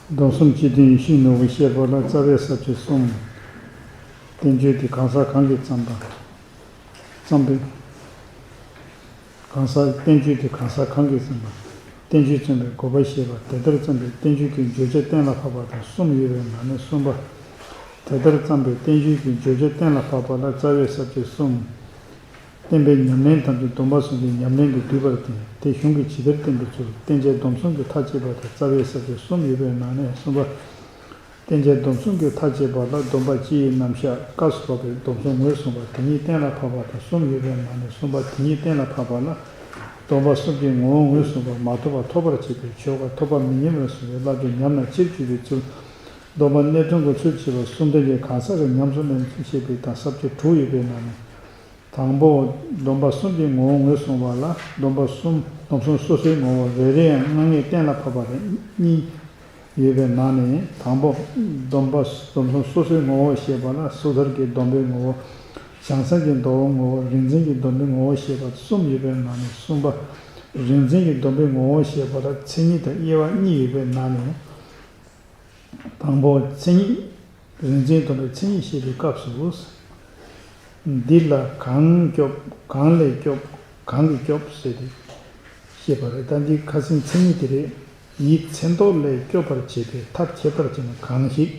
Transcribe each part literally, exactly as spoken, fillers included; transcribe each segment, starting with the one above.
སྡོམ་གསུམ་སྤྱི་དོན་ཡེ་ཤེས་ནོར་བུའི་བཤད་པ་ལ། རྩ་བའི་ས་བཅད་གསུམ། བསྟན་བཅོས་དེ་གང་ཟག་གང་གིས་བརྩམས་པ། བརྩམས་པའི། གང་ཟག་བསྟན་བཅོས་དེ་གང་ཟག་གང་གིས་བརྩམས་པ། བསྟན་བཅོས་རྩོམ་པའི་དགོས་པ་བཤད་པ། དེ་ལྟར་བརྩམས་པའི་བསྟན་བཅོས་ཀྱི་བརྗོད་བྱ་གཏན་ལ་ཕབ་པ་དང་གསུམ་ཡོད་པའི་ནང་ནས་གསུམ་པ། དེ་ལྟར་བརྩམས་པའི་བསྟན་བཅོས་ཀྱི་བརྗོད་བྱ་གཏན་ལ་ཕབ་པ་ལ། རྩ་བའི་ས་བཅད་གསུམ། བསྟན་པའི་ཉམས་ལེན་ཐམས་ཅད་སྡོམ་པ་གསུམ་གྱི་ཉམས་ལེན་དུ་འདུས་པར་བསྟན། དེ་གཞུང་གིས་ཇི་ལྟར་བསྟན་པའི་ཚུལ། བསྟན་བྱའི་སྡོམ་གསུམ་གྱི་མཐའ་བཅད་པ་དང་རྩ་བའི་ས་བཅད་གསུམ་ཡོད་པའི་ནང་ནས་གསུམ་པ། བསྟན་བྱའི་སྡོམ་གསུམ་གྱི་མཐའ་བཅད་པ་ལ། སྡོམ་པ་སྤྱི་ཡི་རྣམ་གཞག། སྐབས་སུ་བབ་པའི་སྡོམ་གསུམ་ངོས་བཟུང་བ། དེ་ཉིད་གཏན་ལ་ཕབ་པ་དང་གསུམ་ཡོད་པའི་ནང་ནས་གསུམ་པ། དེ་ཉིད་གཏན་ལ་ཕབ་པ་ལ། སྡོམ་པ་གསུམ་གྱི་ངོ་བོ་ངོས་བཟུང་བ། མ་ཐོབ་པ་ཐོབ་པར་བྱེད་པའི་ཆོས་འགའ། ཐོབ་པ་མི་ཉམས་ལ་སོགས་པའི་བསླབ་བྱ་ཉམས་ལ་ཕྱིར་བཅོས་པའི་ཚུལ། སྡོམ་པ་གནད་དོན་གྱི་ཚུལ་བྱེད་པ། གསུམ་ལྡན་གྱི་གང་ཟག་གི་ཉམས་སུ་ལེན་ཚུལ་བཤད་པའི་དང་ས་བཅད་དྲུག་ཡོད་པའི་ནང་ནས། དང་པོ། སྡོམ་པ་གསུམ་གྱི་ངོ་བོ་ངོས་བཟུང་བ་ལ། སྡོམ་པ་གསུམ། སྡོམ་གསུམ་སོ་སོའི་ངོ་བོ་རེ་རེ་ཡང་སྔ་ངེས་གཏན་ལ་ཕབ་པ་རེ་གཉིས་ཡོད་པའི་ནང་ནས། དང་པོ། སྡོམ་པ། སྡོམ་གསུམ་སོ་སོའི་ངོ་བོ་བཤད་པ་ལ། སོ་ཐར་གྱི་སྡོམ་པའི་ངོ་བོ། བྱང་སེམས་ཀྱི་སྡོམ་པའི་ངོ་བོ། རིག་འཛིན་གྱི་སྡོམ་པའི་ངོ་བོ་བཤད་པ་གསུམ་ཡོད་པའི་ནང་ནས་གསུམ་པ། རིག་འཛིན་གྱི་སྡོམ་པའི་ངོ་བོ་བཤད་པ་ལ་མཚན་ཉིད་དང་དབྱེ་བ་གཉིས་ཡོད་པའི་ནང་ནས། དང་པོ། མཚན་ཉིད། རིག་འཛིན་སྡོམ་པའི་མཚན་ཉིད་བཤད་པའི་སྐབས་སུ། འདི་ལ་གང་སྐྱོབ། གང་ལས་སྐྱོབ། གང་གིས་སྐྱོབ་ཟེར་ཏེ་བཤད་པ་རེད། ད་འདི་ཁ་སང་མཚན་ཉིད་དེ་རེད། ཡིད་མཚན་རྟོག་ལས་སྐྱོབ་པར་བྱེད་པའི་ཐབས་ཁྱད་པར་ཅན་གང་ཞིག་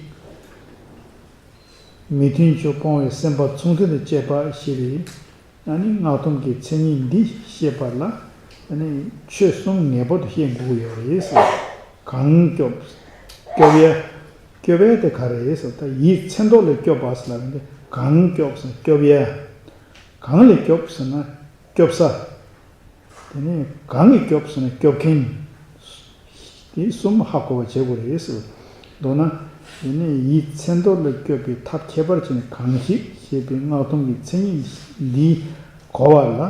མི་མཐུན་ཕྱོགས་སྤོང་བའི་སེམས་པ་མཚུངས་ལྡན་དུ་བྱེད་པ་ཞེས་པའི། ཨ་ནི་སྔགས་སྡོམ་གྱི་མཚན་ཉིད་འདི་བཤད་པ་ལ། ཨ་ནི་ཆོས་གསུམ་ངེས་པར་དུ་ཤེས་དགོས་ཀྱི་ཡོད་རེད་ཟེར། གང་སྐྱོབ། སྐྱོབ་ཡ། སྐྱོབ་ཡ་དེ་ག་རེ་རེད་ཟེར། ད་ཡིད་མཚན་རྟོག་ལས་སྐྱོབ་པ་ཟེར་ལབ་ཡོང་དུས། གང་སྐྱོབ་ཟེར་ན་སྐྱོབ་ཡ། གང་ལས་སྐྱོབ་ཟེར་ན་སྐྱོབ་ས། དེ་ནས་གང་གིས་སྐྱོབ་ཟེར་ན་སྐྱོབ་མཁན། དེ་གསུམ་ཧ་གོ་བ་བྱེད་དགོས་རེད་ཟེར། མདོར་ན། དེ་ནས་ཡིད་མཚན་རྟོག་ལས་སྐྱོབ་པའི་ཐབས་ཁྱད་པར་ཅན་གང་ཞིག་ཞེས་པའི་སྔགས་སྡོམ་གྱི་མཚན་ཉིད་འདི་གོ་བ་ལ།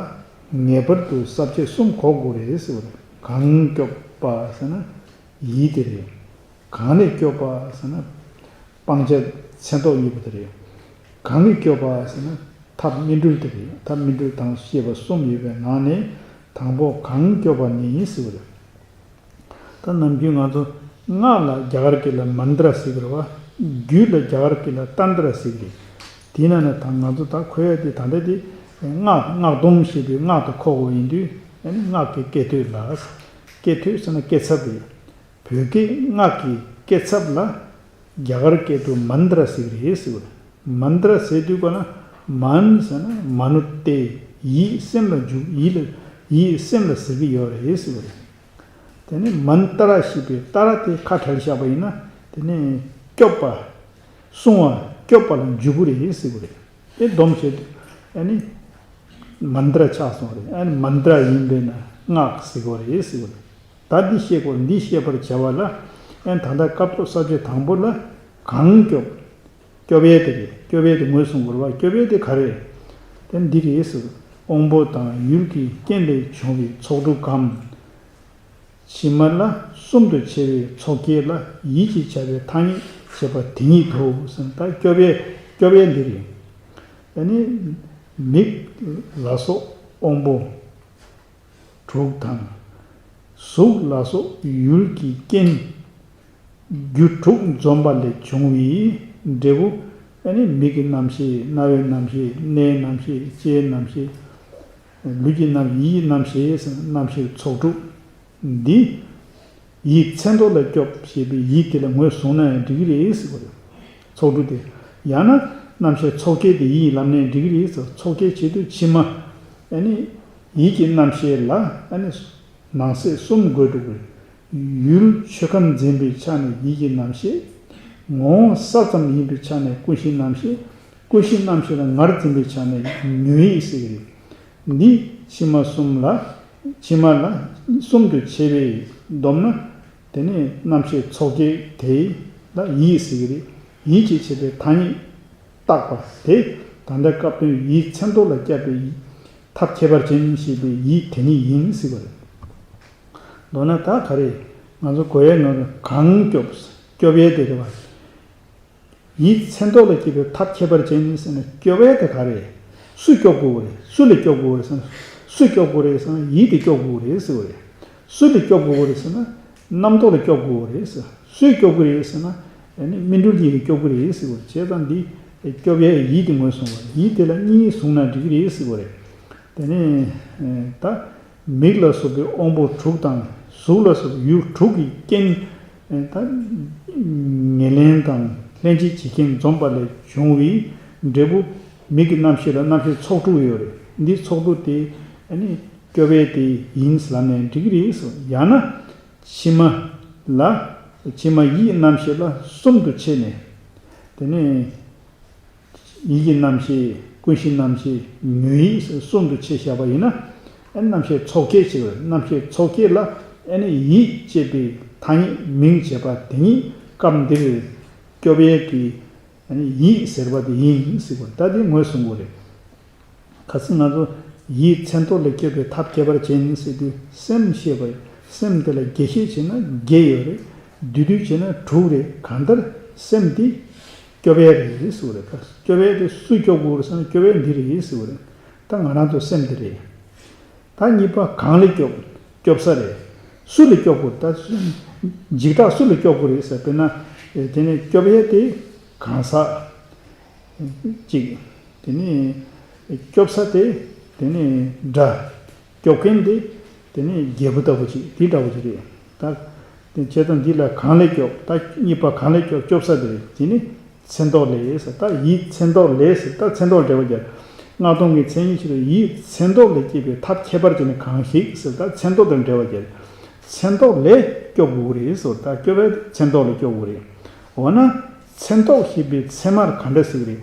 ངེས་པར་དུ་ས་བཅད་གསུམ་གོ་དགོས་རེད་ཟེར་བ་རེད། གང་སྐྱོབ་པ་ཟེར་ན་ཡིད་དེ་རེད། གང་ལས་སྐྱོབ་པ་ཟེར་ན་སྤང་བྱ་མཚན་རྟོག་གཉིས་པོ་དེ་རེད། གང་གིས་སྐྱོབ་པ་ཟེར་ན་ཐབས་སྨིན་གྲོལ་དེ་རེད། ཐབས་སྨིན་གྲོལ་དང་ཞེས་པ་གསུམ་ཡོད་པའི་ནང་ནས་དང་པོ་གང་སྐྱོབ་པ་ནི་ཟེར་བ་རེད། ད་ནམ་རྒྱུན་ང་ཚོ་སྔགས་ལ་རྒྱ་གར་སྐད་ལ་མནྟྲ་ཟེར་གི་རེད་བ། རྒྱུད་ལ་རྒྱ་གར་སྐད་ལ་ཏནྟྲ་ཟེར་གི་རེད། དེས་ན་ནི་ད་ང་ཚོ་ད་གོ་ཡ་དེ་ད་ལྟ་དེ་སྔགས། སྔགས་སྡོམ་ཞེས་པའི་སྔགས་དང་ཁོག་པ་ཡིན་དུས། ཨ་ནི་སྔགས་ཀྱི་སྐད་ཐོས་ལ། སྐད་ཐོས་ཟེར་ན་སྐད་ཚབ་རེད། བོད་སྐད་སྔགས་ཀྱི་སྐད་ཚབ་ལ་རྒྱ་གར་སྐད་དུ་མནྟྲ་ཟེར་གི་རེད་ཟེར་བ་རེད། མནྟྲ་ཟེར་དུས་གོ་ན། མན་ཟེར་ན་མ་ནུ་ཏེ། ཡིད་སེམས་ལ་འཇུག། ཡིད་ལ། ཡིད་སེམས་ལ་ཟེར་གི་ཡོད་རེད་ཟེར་བ་རེད། དེ་ནས་མནྟྲ་ཞེས་པའི་ཏྲ་དེ་ཁ་བྲལ་བཞག་པ་ཡིན་ན། དེ་ནས་སྐྱོབ་པ། སྲུང་བ། སྐྱོབ་པ་ལ་འཇུག་གི་རེད་ཟེར་བ་རེད། དེ་སྡོམ་བྱེད་དུས་ཨ་ནི་མནྟྲ་ཆགས་སོང་རེད། ཨ་ནི་མནྟྲ་ཡིན་པས་ན་སྔགས་ཟེར་གི་རེད་ཟེར་བ་རེད། ད་འདི་བཤད་དགོས། འདི་བཤད་པར་བྱ་བ་ལ། ཨ་ནི་ད་ལྟ་སྐབས་ཐོག་ས་བཅད་དང་པོ་ལ་གང་སྐྱོབ། སྐྱོབ་ཡས་དེ་རེད། སྐྱོབ་ཡས་དེ་ངོས་བཟུང་དགོས་རེད་བ། སྐྱོབ་ཡས་དེ་ག་རེ། དེ་འདི་རེད་ཟེར། དབང་པོ་དང་ཡུལ་གྱི་རྐྱེན་ལས་བྱུང་བའི་ཚོགས་དྲུག་གམ། ཕྱི་མ་ལ་གསུམ་དུ་ཕྱེ་བའི་ཚོགས་བརྒྱད་ལ་ཡིད་ཀྱིས་ཁྱབ་པའི་ཐ་སྙད་བྱེད་པ་དེ་ཉིད་དོ་ཟེར། ད་སྐྱོབ་ཡས། སྐྱོབ་ཡས་འདི་རེད། ཨ་ནི་མིག་ལ་སོགས་དབང་པོ་དྲུག་དང་། གཟུགས་ལ་སོགས་ཡུལ་གྱི་རྐྱེན། རྒྱུ་དྲུག་འཛོམས་པ་ལས་བྱུང་བའི་འབྲས་བུ། ཨ་ནི་མིག་གི་རྣམ་ཤེས། རྣ་བའི་རྣམ་ཤེས། སྣའི་རྣམ་ཤེས། ལྕེའི་རྣམ་ཤེས། ལུས་ཀྱི་རྣམ། ཡིད་ཀྱི་རྣམ་ཤེས་ཟེར། རྣམ་ཤེས་ཚོགས་དྲུག་འདི། ཡིད་མཚན་རྟོག་ལ་སྐྱོབ་ཞེས་པའི་ཡིད་དེ་ལ་ངོས་བཟུང་ན་ཡང་འགྲིག་གི་རེད་ཟེར་བ་རེད། ཚོགས་དྲུག་དེ། ཡང་ན་རྣམ་ཤེས་ཚོགས་བརྒྱད་དེ་ཡིད་ཀྱི་ལམ་ནས་འགྲིག་གི་རེད་ཟེར། ཚོགས་བརྒྱད་བྱེད་དུས་ཕྱི་མ། ཨ་ནི་ཡིད་ཀྱི་རྣམ་ཤེས་ལ་ཨ་ནི་ནང་གསེས་གསུམ་བགོས་འགྲོ་གི་རེད། ཡུལ་ཆོས་ཁམས་འཛིན་པའི་ཆ་ནས་ཡིད་ཀྱི་རྣམ་ཤེས། ངོ་བོ་ས་ཙམ་ཡིན་པའི་ཆ་ནས་ཀུན་གཞིའི་རྣམ་ཤེས། ཀུན་གཞིའི་རྣམ་ཤེས་ལ་ངར་འཛིན་པའི་ཆ་ནས་ཉོན་ཡིད་ཟེར་གི་རེད། འདི་ཕྱི་མ་གསུམ་ལ། ཕྱི་མ་ལ་གསུམ་དུ་ཕྱེ་བས་བསྡོམས་ན། དེ་ནས་རྣམ་ཤེས་ཚོགས་བརྒྱད་དེ་ལ་ཡིད་ཟེར་གི་རེད། ཡིད་ཀྱིས་བྱེད་པའི་ཐ་སྙད་བཏགས་པ་དེ། ད་ལྟ་སྐབས་དོན་ཡིད་མཚན་རྟོག་ལ་སྐྱབས་པའི་ཐབས་ཁྱད་པར་ཅན་ཞེས་པའི་ཡིད་དེ་ཉིད་ཡིན་ཟེར་གི་རེད། མདོར་ན་ད་ག་རེ། ང་ཚོ་གོ་ཡས་ནོར་གང་སྐྱོབ། སྐྱོབ་ཡས་དེ་རེད་བ། ཡིད་མཚན་རྟོག་ལ་སྐྱེས་པའི་ཐབས་ཁྱད་པར་ཅན་ཟེར་ན་སྐྱོབ་ཡས་དེ་ག་རེ། སུ་སྐྱོབ་དགོས་རེད། སུ་ལ་སྐྱོབ་དགོས་རེད་ཟེར་ན། སུ་སྐྱོབ་དགོས་རེད་ཟེར་ན་ཡིད་དེ་སྐྱོབ་དགོས་རེད་ཟེར་བ་རེད། སུ་ལ་སྐྱོབ་དགོས་རེད་ཟེར་ན། རྣམ་རྟོག་ལ་སྐྱོབ་དགོས་རེད་ཟེར། སུས་སྐྱོབ་དགོས་རེད་ཟེར་ན། ཨ་ནི་སྨིན་གྲོལ་གྱིས་སྐྱོབ་དགོས་རེད་ཟེར་བ་རེད། བྱས་ཙང་འདི་སྐྱོབ་ཡས་ཡིད་དེ་ངོས་བཟུང་བ། ཡིད་དེ་ལ་གཉིས་བཟུང་ན་འགྲིག་གི་རེད་ཟེར་བ་རེད། དེ་ནས་ད་མིག་ལ་སོགས་པའི་དབང་པོ་དྲུག་དང་གཟུགས་ལ་སོགས་པའི་ཡུལ་དྲུག་གི་རྐྱེན། ད་ཉེར་ལེན་དང་ལྷན་ཅིག་བྱེད་རྐྱེན་འཛོམས་པ་ལས་བྱུང་བའི་འབྲས་བུ། མིག་གི་རྣམ་ཤེས་ལ་རྣམ་ཤེས་ཚོགས་དྲུག་ཡོད་རེད། འདི་ཚོགས་དྲུག་དེ་ཨ་ནི་སྐྱོབ་ཡས་དེ་ཡིན་ལབ་ནས་འགྲིག་གི་རེད་ཟེར། ཡང་ན་ཕྱི་མ་ལ། ཕྱི་མ་ཡིད་རྣམ་ཤེས་ལ་གསུམ་དུ་ཕྱེ་ནས། དེ་ནས་ཡིད་ཀྱི་རྣམ་ཤེས། ཀུན་གཞི་རྣམ་ཤེས། ཉོན་ཡིད་ཟེར་གསུམ་དུ་ཕྱེ་བཞག་པ་ཡིན་ན། ཨ་ནི་རྣམ་ཤེས་ཚོགས་བརྒྱད་ཅིག་རེད། རྣམ་ཤེས་ཚོགས་བརྒྱད་ལ་ཨ་ནི་ཡིད་ཅེས་པའི་ཐ་སྙད་མིང་བྱས་པ་དེ་ཉིད་སྐབས་འདིར་སྐྱོབ་ཡས་ཀྱི་ཡིད་ཟེར་བ་དེ་ཡིན་ཟེར་བ་ད་དེ་ངོས་བཟུང་དགོས་རེད། ཁ་སང་ང་ཚོ་ཡིད་མཚན་རྟོག་ལས་སྐྱོབ་པའི་ཐབས་ཁྱད་པར་ཅན་ཟེར་དུས་སེམས་ཤེས་པ་ཡིན། སེམས་དེ་ལ་རྒྱས་བཤད་བྱས་ན་བརྒྱད་ཡོད་རེད། བསྡུས་བསྡུས་བྱས་ན་དྲུག་རེད། གང་ལྟར་སེམས་དེ་སྐྱོབ་ཡས་རེད་ཟེར་བ་རེད། སྐྱོབ་ཡས་དེ་སུས་སྐྱོབ་དགོས་རེད་ཟེར་ན་སྐྱོབ་ཡས་འདི་རེད་ཟེར་བ་རེད། ད་ང་རང་ཚོ་སེམས་དེ་རེད། ད་གཉིས་པ་གང་ལ་སྐྱོབ། སྐྱོབ་ས་རེད། སུ་ལ་སྐྱོབ་དགོས། ད་སུ། འཇིགས་སྐྲག་སུ་ལ་སྐྱོབ་དགོས་རེད་ཟེར་བས་ན། དེ་ནས་སྐྱོབ་ཡས་དེ་གང་ཟག་གཅིག་དེ་ནས་སྐྱོབ་ས་དེ། དེ་ནས་དགྲ། སྐྱོབ་མཁན་དེ། དེ་ནས་རྒྱལ་པོ་ལྟ་བུ་ཅིག་དེ་འདྲ་བོ་ཅིག་རེད། ད་དེ་བྱས་ཙང་འདི་ལ་གང་ལ་སྐྱོབ། ད་གཉིས་པ་གང་ལ་སྐྱོབ། སྐྱོབ་ས་དེ་རེད། དེ་ནི་མཚན་རྟོག་ལས་ཟེར། ད་ཡིད་མཚན་རྟོག་ལས་ཟེར། ད་མཚན་རྟོག་འགྲེལ་བ་རྒྱབ། སྔགས་སྡོམ་གྱི་མཚན་ཉིད་ཕྱིར་ཡིད་མཚན་རྟོག་ལས་སྐྱེས་པའི་ཐབས་ཁྱད་པར་ཅན་ནི་གང་ཞིག་ཟེར། ད་མཚན་རྟོག་དང་འགྲེལ་བ་རྒྱབ། མཚན་རྟོག་ལས་སྐྱོབ་དགོས་རེད་ཟེར། ད་སྐྱོབ་པའི་མཚན་རྟོག་ལས་སྐྱོབ་དགོས་རེད། འོ་ན་མཚན་རྟོག་ཞེས་པའི་མཚན་མ་ག་འདྲ་ཟེར་གི་རེད།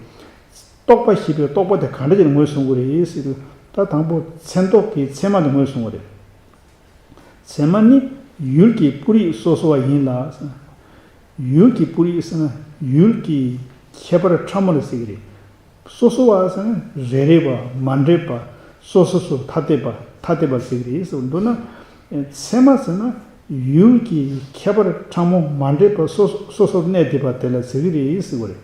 རྟོག་པ་ཞེས་པའི་རྟོག་པ་དེ་ག་འདྲ་ཅིག་ངོས་བཟུང་དགོས་རེད་ཟེར་དུས། ད་དང་པོ་མཚན་རྟོག་གི་མཚན་མ་དེ་ངོས་བཟུང་དགོས་རེད། མཚན་མ་ནི་ཡུལ་གྱི་སྤུ་རིས་སོ་སོ་བ་ཡིན་ལ། ཡུལ་གྱི་སྤུ་རིས་ཟེར་ན་ཡུལ་གྱི་ཁྱད་པར་ཕྲ་མོ་ལ་ཟེར་གི་རེད། སོ་སོ་བ་ཟེར་ན་རེ་རེ་བ། མ་འདྲེས་པ། སོ་སོ་སོ། ཐ་དད་པ། ཐ་དད་པ་ཟེར་གི་རེད་ཟེར་བ་འདུག་ན། མཚན་མ་ཟེར་ན་ཡུལ་གྱི་ཁྱད་པར་ཕྲ་མོ་མ་འདྲེས་པ་སོ་སོ་སོ་སོར་གནས་བསྡད་པ་དེ་ལ་ཟེར་གི་རེད་ཟེར་བ་རེད།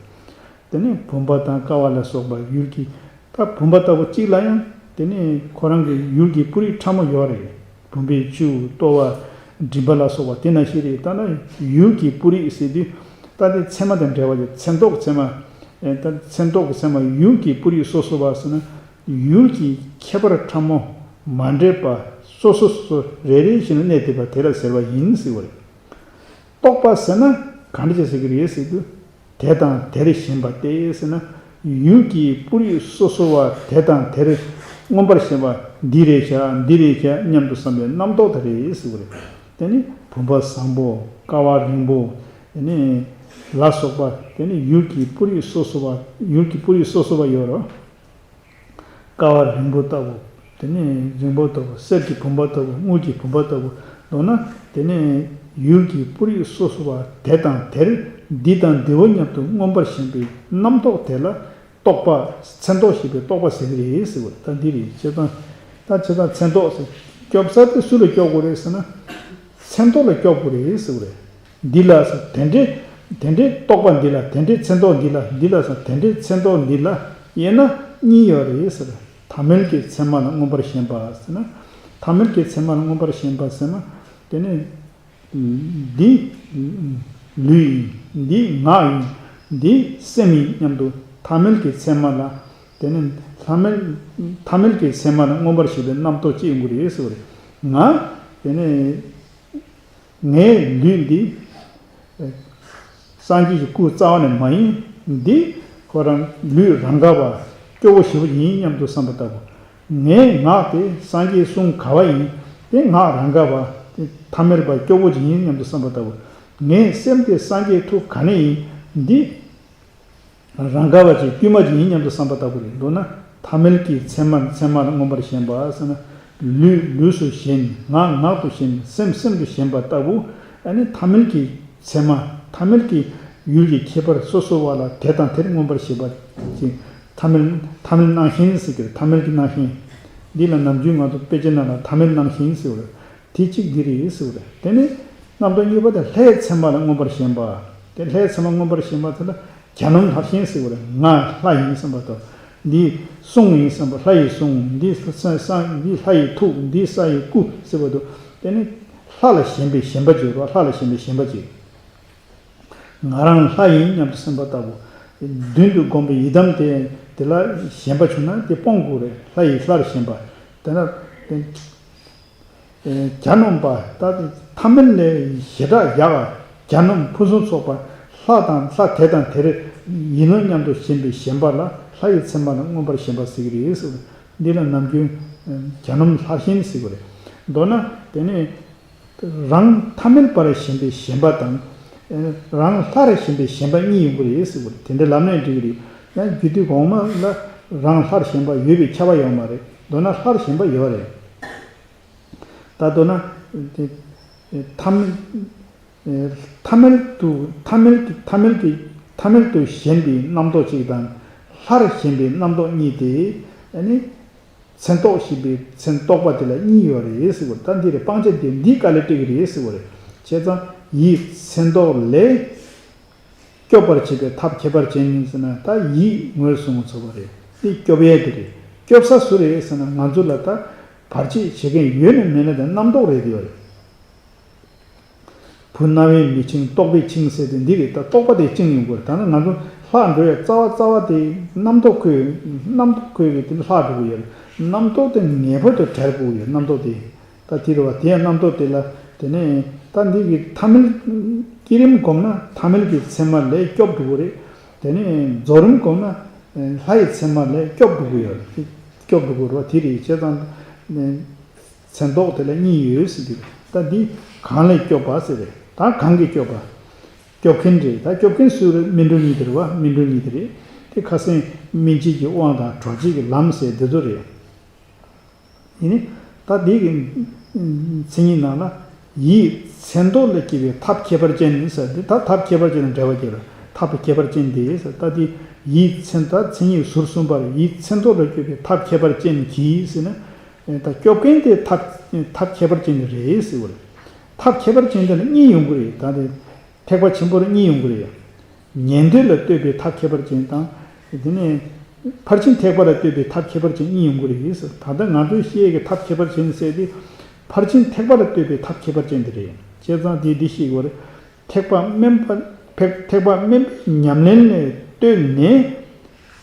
དེ་ནས་བུམ་པ་དང་ཀ་བ་ལ་སོགས་པ་ཡུལ་གྱི། ད་བུམ་པ་ལྟ་བུ་གཅིག་ལ་ཡང་དེ་ནས་ཁོ་རང་གི་ཡུལ་གྱི་སྤུ་རིས་ཕྲ་མོ་ཡོད་རེད། བུམ་པའི་ཆུ། ལྟོ་བ། མགྲིན་པ་ལ་སོགས་པ་དེ་ནང་བཞིན་རེད། ད་ནི་ཡུལ་གྱི་སྤུ་རིས་ཟེར་དུས་ད་དེ་མཚན་མ་དང་འབྲེལ་བ་ཡོད། མཚན་རྟོག་མཚན་མ། ཨེ་ད་མཚན་རྟོག་གི་མཚན་མ་ཡུལ་གྱི་སྤུ་རིས་སོ་སོ་བ་ཟེར་ན་ཡུལ་གྱི་ཁྱད་པར་ཕྲ་མོ་མ་འདྲེས་པ་སོ་སོ་སོ་སོ་རེ་རེ་བཞིན་དུ་གནས་བསྡད་པ་དེ་ལ་ཟེར་བ་ཡིན་ཟེར་བ་རེད། རྟོག་པ་ཟེར་ན་ག་འདྲ་ཅིག་ཟེར་གི་རེད་ཟེར་དུས། དེ་དང་དེར་ཞེན་པ་སྟེ་ཟེར་ན། ཡུལ་གྱི་སྤུ་རིས་སོ་སོ་བ་དེ་དང་དེར་མངོན་པར་ཞེན་པ། འདི་རེད་བཞག་འདི་རེད་བཞག་སྙམ་དུ་བསམ་པའི་རྣམ་རྟོག་དེ་རེད་ཟེར་བ་རེད། དེ་ནི་བུམ་པ་བཟང་པོ། ཀ་བ་རིང་པོ། དེ་ནི་ལ་སོགས་པ། དེ་ནི་ཡུལ་གྱི་སྤུ་རིས་སོ་སོ་བ། ཡུལ་གྱི་སྤུ་རིས་སོ་སོ་བ་ཡོད་རེད། ཀ་བ་རིང་པོ་ལྟ་བུ། དེ་ནས་རིང་པོ་ལྟ་བུ། གསེར་གྱི་བུམ་པ་ལྟ་བུ། དངུལ་གྱི་བུམ་པ་ལྟ་བུ། མདོར་ན་དེ་ནས་ཡུལ་གྱི་སྤུ་རིས་སོ་སོ་བ་དེ་དང་དེར་འདི་དང་འདི་བོ་སྙམ་དུ་མངོན་པར་ཞེན་པའི་རྣམ་རྟོག་དེ་ལ་རྟོག་པ། མཚན་རྟོག་ཞེས་པའི་རྟོག་པ་ཟེར་གྱི་རེད་ཟེར་བ་ད་འདི་རེད། བྱས་ཙང་ད་བྱས་ཙང་མཚན་རྟོག་ཟེར། སྐྱོབ་ས་དེ་སུ་ལ་སྐྱོབ་དགོས་རེད་ཟེར་ན། མཚན་རྟོག་ལ་སྐྱོབ་དགོས་རེད་ཟེར་བ་རེད། འདི་ལ་ཟེར། དེ་འདྲའི་དེ་འདྲའི་རྟོག་པ་འདི་ལ། དེ་འདྲའི་མཚན་རྟོག་འདི་ལ། འདི་ལ་ཟེར། དེ་འདྲའི་མཚན་རྟོག་འདི་ལ་དབྱེ་ན་གཉིས་ཡོད་རེད་ཟེར། ཐ་མལ་གྱི་མཚན་མ་ལ་མངོན་པར་ཞེན་པ་ཟེར་ན། ཐ་མལ་གྱི་མཚན་མ་ལ་མངོན་པར་ཞེན་པ་ཟེར་ན། དེ་ནི་འདི་ལུས་ཡིན། འདི་ངག་ཡིན། འདི་སེམས་ཡིན་སྙམ་དུ་ཐ་མལ་གྱི་མཚན་མ་ལ། དེ་ནི་ཐ་མལ་ཐ་མལ་གྱི་མཚན་མ་ལ་མངོན་པར་ཞེན་པའི་རྣམ་རྟོག་སྐྱེ་ཡོང་གི་རེད་ཟེར་བ་རེད། ང་དེ་ནི། ངའི་ལུས་འདི་སངས་རྒྱས་ཀྱི་སྐུ་རྩ་བ་ནས་མ་ཡིན། འདི་ཁོ་རང་ལུས་རང་ག་པ་སྐྱོ་བོ་ཞེ་པོ་ཡིན་སྙམ་དུ་བསམ་པ་ལྟ་བུ། ངའི་ངག་དེ་སངས་རྒྱས་གསུང་ག་པ་ཡིན། དེ་ངག་རང་ག་པ་དེ་ཐ་མལ་པ་སྐྱོ་བོ་ཅིག་ཡིན་སྙམ་དུ་བསམ་པ་ལྟ་བུ། ངའི་སེམས་དེ་སངས་རྒྱས་ཐུགས་ག་ནས་ཡིན། འདི་རང་ག་པ་ཅིག་དཀྱུས་མ་ཅིག་ཡིན་སྙམ་དུ་བསམ་པ་ལྟ་བུ་རེད། མདོར་ན་ཐ་མལ་གྱི་མཚན་མ་མཚན་མར་མངོན་པར་ཞེན་པ་ཟེར་ན། ལུས་ལུས་སུ་ཞེན། ངག་ངག་ཏུ་ཞེན། སེམས་སེམས་སུ་ཞེན་པ་ལྟ་བུ། ཨ་ནི་ཐ་མལ་གྱི་མཚན་མ། ཐ་མལ་གྱི་ཡུལ་གྱི་ཁྱད་པར་སོ་སོ་བ་ལ་དེ་དང་དེར་མངོན་པར་ཞེན་པ་ཅིག་ཐ་མལ་ཐ་མལ་སྣང་ཞེན་ཟེར་གྱི་རེད། ཐ་མལ་གྱི་སྣང་ཞེན། འདི་ལ་ནམ་རྒྱུན་ང་ཚོ་དཔེ་ཆ་ནང་ལ་ཐ་མལ་སྣང་ཞེན་ཟེར་བ་རེད། དེ་གཅིག་འདི་རེད་ཟེར་བ་རེད། དེ་ནས་རྣམ་རྟོག་གཉིས་པ་དེ་ལྷའི་མཚན་མ་ལ་མངོན་པར་ཞེན་པ། དེ་ལྷའི་མཚན་མ་མངོན་པར་ཞེན་པ་དེ་ལ་གྱ་ནོམ་ལྷ་ཞེན་ཟེར་བ་རེད། ང་ལྷ་ཡིན་བསམ་པ་དང་། འདི་གསུང་ཡིན་བསམ་པ། ལྷ་ཡི་གསུང་། འདི་ས་ས་འདི་ལྷ་ཡི་ཐུགས། འདི་ས་ཡི་སྐུ་ཟེར་བ་དང་། དེ་ནས་ ལྷ་ལ་ཞེན་པའི་ཞེན་པ་ཅིག་ཡོད་རེད་བ། ལྷ་ལ་ཞེན་པའི་ཞེན་པ་ཅིག་ང་རང་ལྷ་ཡིན་སྙམ་དུ་སེམས་པ་ལྟ་བུ། མདུན་དུ་བསྒོམས་པའི་ཡི་དམ་དེ་དེ་ལ་ཞེན་པ་བྱུང་ན་དེ་སྤོང་དགོས་རེད། ལྷ་ཡི་ལྷར་ཞེན་པ། དེ་ན་དེ་གྱ་ནོམ་པ་ད་དེ་ཐ་མལ་ལས་ཞེ་དྲག་ཡག་ག་གྱ་ནོམ་ཕུན་སུམ་ཚོགས་པ། ལྷ་དང་ལྷ་དེ་དང་དེར་ཡིན་ནོ་སྙམ་དུ་ཞེན་པའི་ཞེན་པ་ལ་ལྷ་ཡི་མཚན་མ་ལ་མངོན་པར་ཞེན་པ་ཟེར་གྱི་རེད་ཟེར། འདི་ལ་ནམ་རྒྱུན་གྱ་ནོམ་ལྷར་ཞེན་ཟེར་གྱི་རེད། མདོར་ན་དེ་ནི། རང་ཐ་མལ་པར་ཞེན་པའི་ཞེན་པ་དང་། རང་ལྷར་ཞེན་པའི་ཞེན་པ་གཉིས་ཡོང་གི་རེད་ཟེར་བ་དེ་འདྲ་ལབ་ནས་འགྲིག་གི་རེད། ཡང་རྒྱུད་སྡེ་གོང་མ་ལ་རང་ལྷར་ཞེན་པ་ཡོད་པའི་ཁྱབ་པ་ཡོད་མ་རེད། མདོར་ན་ལྷར་ཞེན་པ་ཡོད་རེད། ད་མདོར་ན་དེ་ཐ་མལ་ཐ་མལ་དུ་ཐ་མལ་གྱི་ཐ་མལ་གྱི་ཐ་མལ་དུ་ཞེན་པའི་རྣམ་རྟོག་གཅིག་དང་། ལྷར་ཞེན་པའི་རྣམ་རྟོག་གཉིས་ཏེ། ཨ་ནི། མཚན་རྟོག་ཞེས་པའི་མཚན་རྟོག་པ་དེ་ལ་གཉིས་ཡོད་རེད་ཟེར་བ། ད་འདི་རེད། སྤང་བྱ་དེ་འདིའི་དཀའ་ལས་སྤྲད་ཀྱི་རེད་ཟེར་བ་རེད། བྱས་ཙང་ཡིད་མཚན་རྟོག་ལས་སྐྱོབ་པར་བྱེད་པའི་ཐབས་ཁྱད་པར་ཅན་ཡིན་ཟེར་ན། ད་ཡིད་ངོས་བཟུང་ཚོགས་པ་རེད། འདི་སྐྱོབ་ཡས་དེ་རེད། སྐྱོབ་ས་སུ་རེད་ཟེར་ན། ང་ཚོ་ལ་ད་བར་ཆད་བྱེད་མཁན་ཡོད་ན་མེད་ན་དེ་རྣམ་རྟོག་རེད་དེ་ཡོད་རེད། བུ་རྣ་བས་མི་འཆིང་རྟོག་པས་འཆིང་ཟེར་དེ་འདི་རེད། ད་རྟོག་པ་དེ་བཅིངས་ཡོང་དགོས་རེད། ད་ནི་ང་ཚོ་ལྷག་འགྲོ་ཡ་རྩ་བ་རྩ་བ་དེ་རྣམ་རྟོག་ཁོས་རྣམ་རྟོག་ཁོས་གི་དེ་ལྷག་འགྲོ་གི་ཡོད་རེད། རྣམ་རྟོག་དེ་ངེས་པར་དུ་བྲལ་དགོས་ཡོད། རྣམ་རྟོག་དེ་ད་དེ་རེད་བ། དེ་ཡང་རྣམ་རྟོག་དེ་ལ་དེ་ནས་ད་འདི་གི་ཐ་མལ་བསྐྱེད་རིམ་བསྒོམས་ན་ཐ་མལ་གྱི་མཚན་མ་ལས་སྐྱོབ་འགྲོ་གི་རེད། དེ་ནས་རྫོགས་རིམ་བསྒོམས་ན་ལྷ་ཡི་མཚན་མ་ལས་སྐྱོབ་འགྲོ་གི་ཡོད་རེད། སྐྱོབ་འགྲོ་གི་རེད་བ། དེ་རེད། བྱས་ཙང་། མཚན་རྟོག་དེ་ལ་གཉིས་ཡོད་ཟེར་གྱི་རེད། ད་འདི་གང་ལས་སྐྱོབ་པ་ཟེར་རེད། ད་གང་གིས་སྐྱོབ་པ། སྐྱོབ་མཁན་རེད། ད་སྐྱོབ་མཁན་སུ་རེད། སྨིན་གྲོལ་གཉིས་དེ་རེད་བ། སྨིན་གྲོལ་གཉིས་དེ་རེད། དེ་ཁ་སང་སྨིན་བྱེད་ཀྱི་དབང་དང་གྲོལ་བྱེད་ཀྱི་ལམ་ཟེར་དེ་ཚོ་རེད། ཡིན་ནི། ད་འདི་གི་མཚན་ཉིད་ནང་ལ་ཡིད་མཚན་རྟོག་ལས་སྐྱེ་བའི་ཐབས་ཁྱད་པར་ཅན་ཟེར། འདི་ད་ཐབས་ཁྱད་པར་ཅན་དང་འབྲེལ་བ་སྐྱེ་བའི་ཐབས་ཁྱད་པར་ཅན་དེ་ཟེར། ད་འདི་ཡིད་མཚན་ད་མཚན་ཉིད་ཟུར་གསུམ་པར་ཡིད་མཚན་རྟོག་ལས་སྐྱེ་བའི་ཐབས་ཁྱད་པར་ཅན་གྱིས་ཟེར་ན། ད་སྐྱོབ་མཁན་དེ་ཐབས་ཐབས་ཁྱད་པར་ཅན་དེ་རེད་ཟེར་བ་རེད། ཐབས་ཁྱད་པར་ཅན་དེ་ལ་གཉིས་ཡོང་གི་རེད། ད་དེ་ཐེག་པ་ཆེན་པོར་གཉིས་ཡོང་གི་རེད། ཉན་ཐོས་ལ་ལྟོས་པའི་ཐབས་ཁྱད་པར་ཅན་དང་། དེ་ནས་ཕར་ཕྱིན་ཐེག་པ་ལ་ལྟོས་པའི་ཐབས་ཁྱད་པར་ཅན་གཉིས་ཡོང་གི་རེད་ཟེར། ད་ལྟ་ང་ཚོས་བཤད་ཀྱི་ཐབས་ཁྱད་པར་ཅན་ཟེར་དེ་ཕར་ཕྱིན་ཐེག་པ་ལ་ལྟོས་པའི་ཐབས་ཁྱད་པར་ཅན་དེ་རེད། བྱས་ཙང་དེ་འདི་ཤེས་དགོས་རེད། ཐེག་པ་དམན་པ་ཐེག་ཐེག་པ་དམན་པའི་ཉམས་ལེན་ལ་ལྟོས་ནས།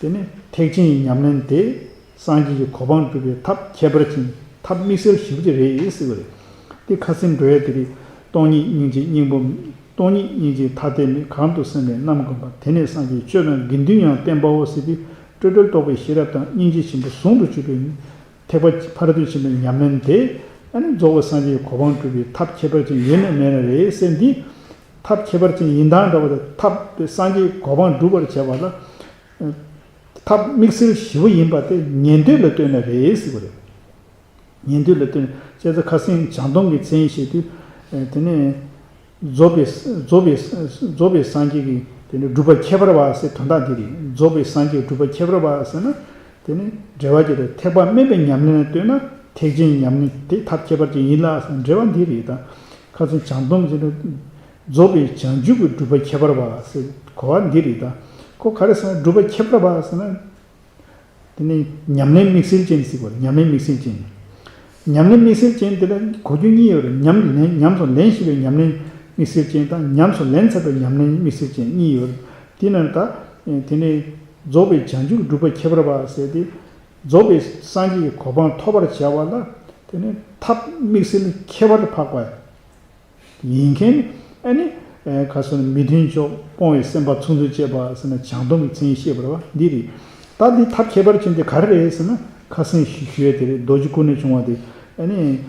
དེ་ནས་ཐེག་ཆེན་གྱི་ཉམས་ལེན་དེ་སངས་རྒྱས་ཀྱི་གོ་འཕང་སྒྲུབ་པའི་ཐབས་ཁྱད་པར་ཅན། ཐབས་དམིགས་བསལ་ཞེ་པོ་ཅིག་རེད་ཟེར་བ་རེད། དེ་ཁ་སང་འགྲོ་ཡ་དེ་རེད། སྟོང་ཉིད་སྙིང་རྗེ་སྙིང་པོ། སྟོང་ཉིད་སྙིང་རྗེ་ཐ་དད་མེད། གང་དུ་སེམས་པའི་རྣམ་བསྒོམ་པ། དེ་ནས་སངས་རྒྱས་སྤྱོད་ལམ་དགེ་འདུན་ཡང་བསྟེན་པའོ་ཟེར་ཏེ། སྤྲོས་བྲལ་རྟོགས་པའི་ཤེས་རབ་དང་སྙིང་རྗེ་ཆེན་པོ་ཟུང་དུ་འཇུག་པའི་ཐེག་པ་ཕ་རོལ་ཏུ་ཕྱིན་པའི་ཉམས་ལེན་དེ། ཨ་ནི་རྫོགས་པའི་སངས་རྒྱས་ཀྱི་གོ་འཕང་སྒྲུབ་པའི་ཐབས་ཁྱད་པར་ཅན་ཡོད་ན་མེད་ན་རེད་ཟེར། འདི་ཐབས་ཁྱད་པར་ཅན་ཡིན་སྟངས་འདྲ་བ་དང་། ཐབས་དེ་སངས་རྒྱས་ཀྱི་གོ་འཕང་སྒྲུབ་པར་བྱ་བ་ལ་ཐབས་དམིགས་བསལ་ཞེ་པོ་ཡིན་པ་དེ་ཉན་ཐོས་ལ་ལྟོས་ན་རེད་ཟེར་བ་རེད། ཉན་ཐོས་ལ་ལྟོས་ནས། བྱས་ཙང་ཁ་སང་བྱང་སྡོམ་གྱི་མཚན་ཉིད་བཤད་དུས། དེ་ནས་རྫོགས་པའི་རྫོགས་པའི་རྫོགས་པའི་སངས་རྒྱས་ཀྱི་དེ་ནས་སྒྲུབ་པ་ཁྱད་པར་བ་ཟེར་དོན་དག་འདི་རེད། རྫོགས་པའི་སངས་རྒྱས་སྒྲུབ་པ་ཁྱད་པར་བ་ཟེར་ན། དེ་ནི་འགྲེལ་བ་གྱི་ཐེག་པ་དམན་པའི་ཉམས་ལེན་ལ་ལྟོས་ན་ཐེག་ཆེན་ཉམས་ལེན་དེ་ཐབས་ཁྱད་པར་ཅན་ཡིན་ལ་ཟེར་འགྲེལ་བ་འདི་རེད་ད། ཁ་སང་བྱང་སྡོམ་ཟེར་ན་རྫོགས་པའི་བྱང་ཆུབ་ཀྱི་སྒྲུབ་པ་ཁྱད་པར་བ་ཟེར་གོ་བ་འདི་རེད་ད། ཁོ་ག་རེ་ཟེར་ན་སྒྲུབ་པ་ཁྱད་པར་བ་ཟེར་ན། དེ་ནི་ཉམས་ལེན་དམིགས་བསལ་ཅན་ཟེར་གོ། ཉམས་ལེན་དམིགས་བསལ་ཅན། ཉམས་ལེན་དམིགས་བསལ་ཅན་དེ་ལ་གོ་རྒྱུ་གཉིས་ཡོད་རེད། ཉམས་ལེན་ཉམས་སུ་ལེན་ཤེས་པའི་ཉམས་ལེན་དམིགས་བསལ་ཅན་དང་། ཉམས་སུ་ལེན་ཚར་བའི་ཉམས་ལེན་དམིགས་བསལ་ཅན་གཉིས་ཡོད་རེད། དེ་ནི་ད་དེ་ནི་རྫོགས་པའི་བྱང་ཆུབ་སྒྲུབ་པ་ཁྱད་པར་བ་ཟེར་ཏེ། རྫོགས་པའི་སངས་རྒྱས་ཀྱི་གོ་འཕང་ཐོབ་པར་བྱ་བ་ལ་དེ་ནི་ཐབས་དམིགས་བསལ་ཁྱད་པར་འཕགས་པ་ཡིན་མཁན། ཨ་ནི་ཁ་སང་མི་མཐུན་ཕྱོགས་སྤོང་བའི་སེམས་དཔའ་ཚོགས་འདུ་བཅས་པ་ཟེར་ན་བྱང་སྡོམ་གྱི་མཚན་ཉིད་བཤད་པ་རེད་བ། འདི་རེད། ད་འདི་ཐབས་ཁྱད་པར་ཅན་དེ་ག་རེ་རེད་ཟེར་ན་ཁ་སང་ཞུ་ཞུ་ཡས་དེ་རེད། རྡོ་རྗེ་ཀུན་ནས་བྱུང་བ་དེ། ཨ་ནི།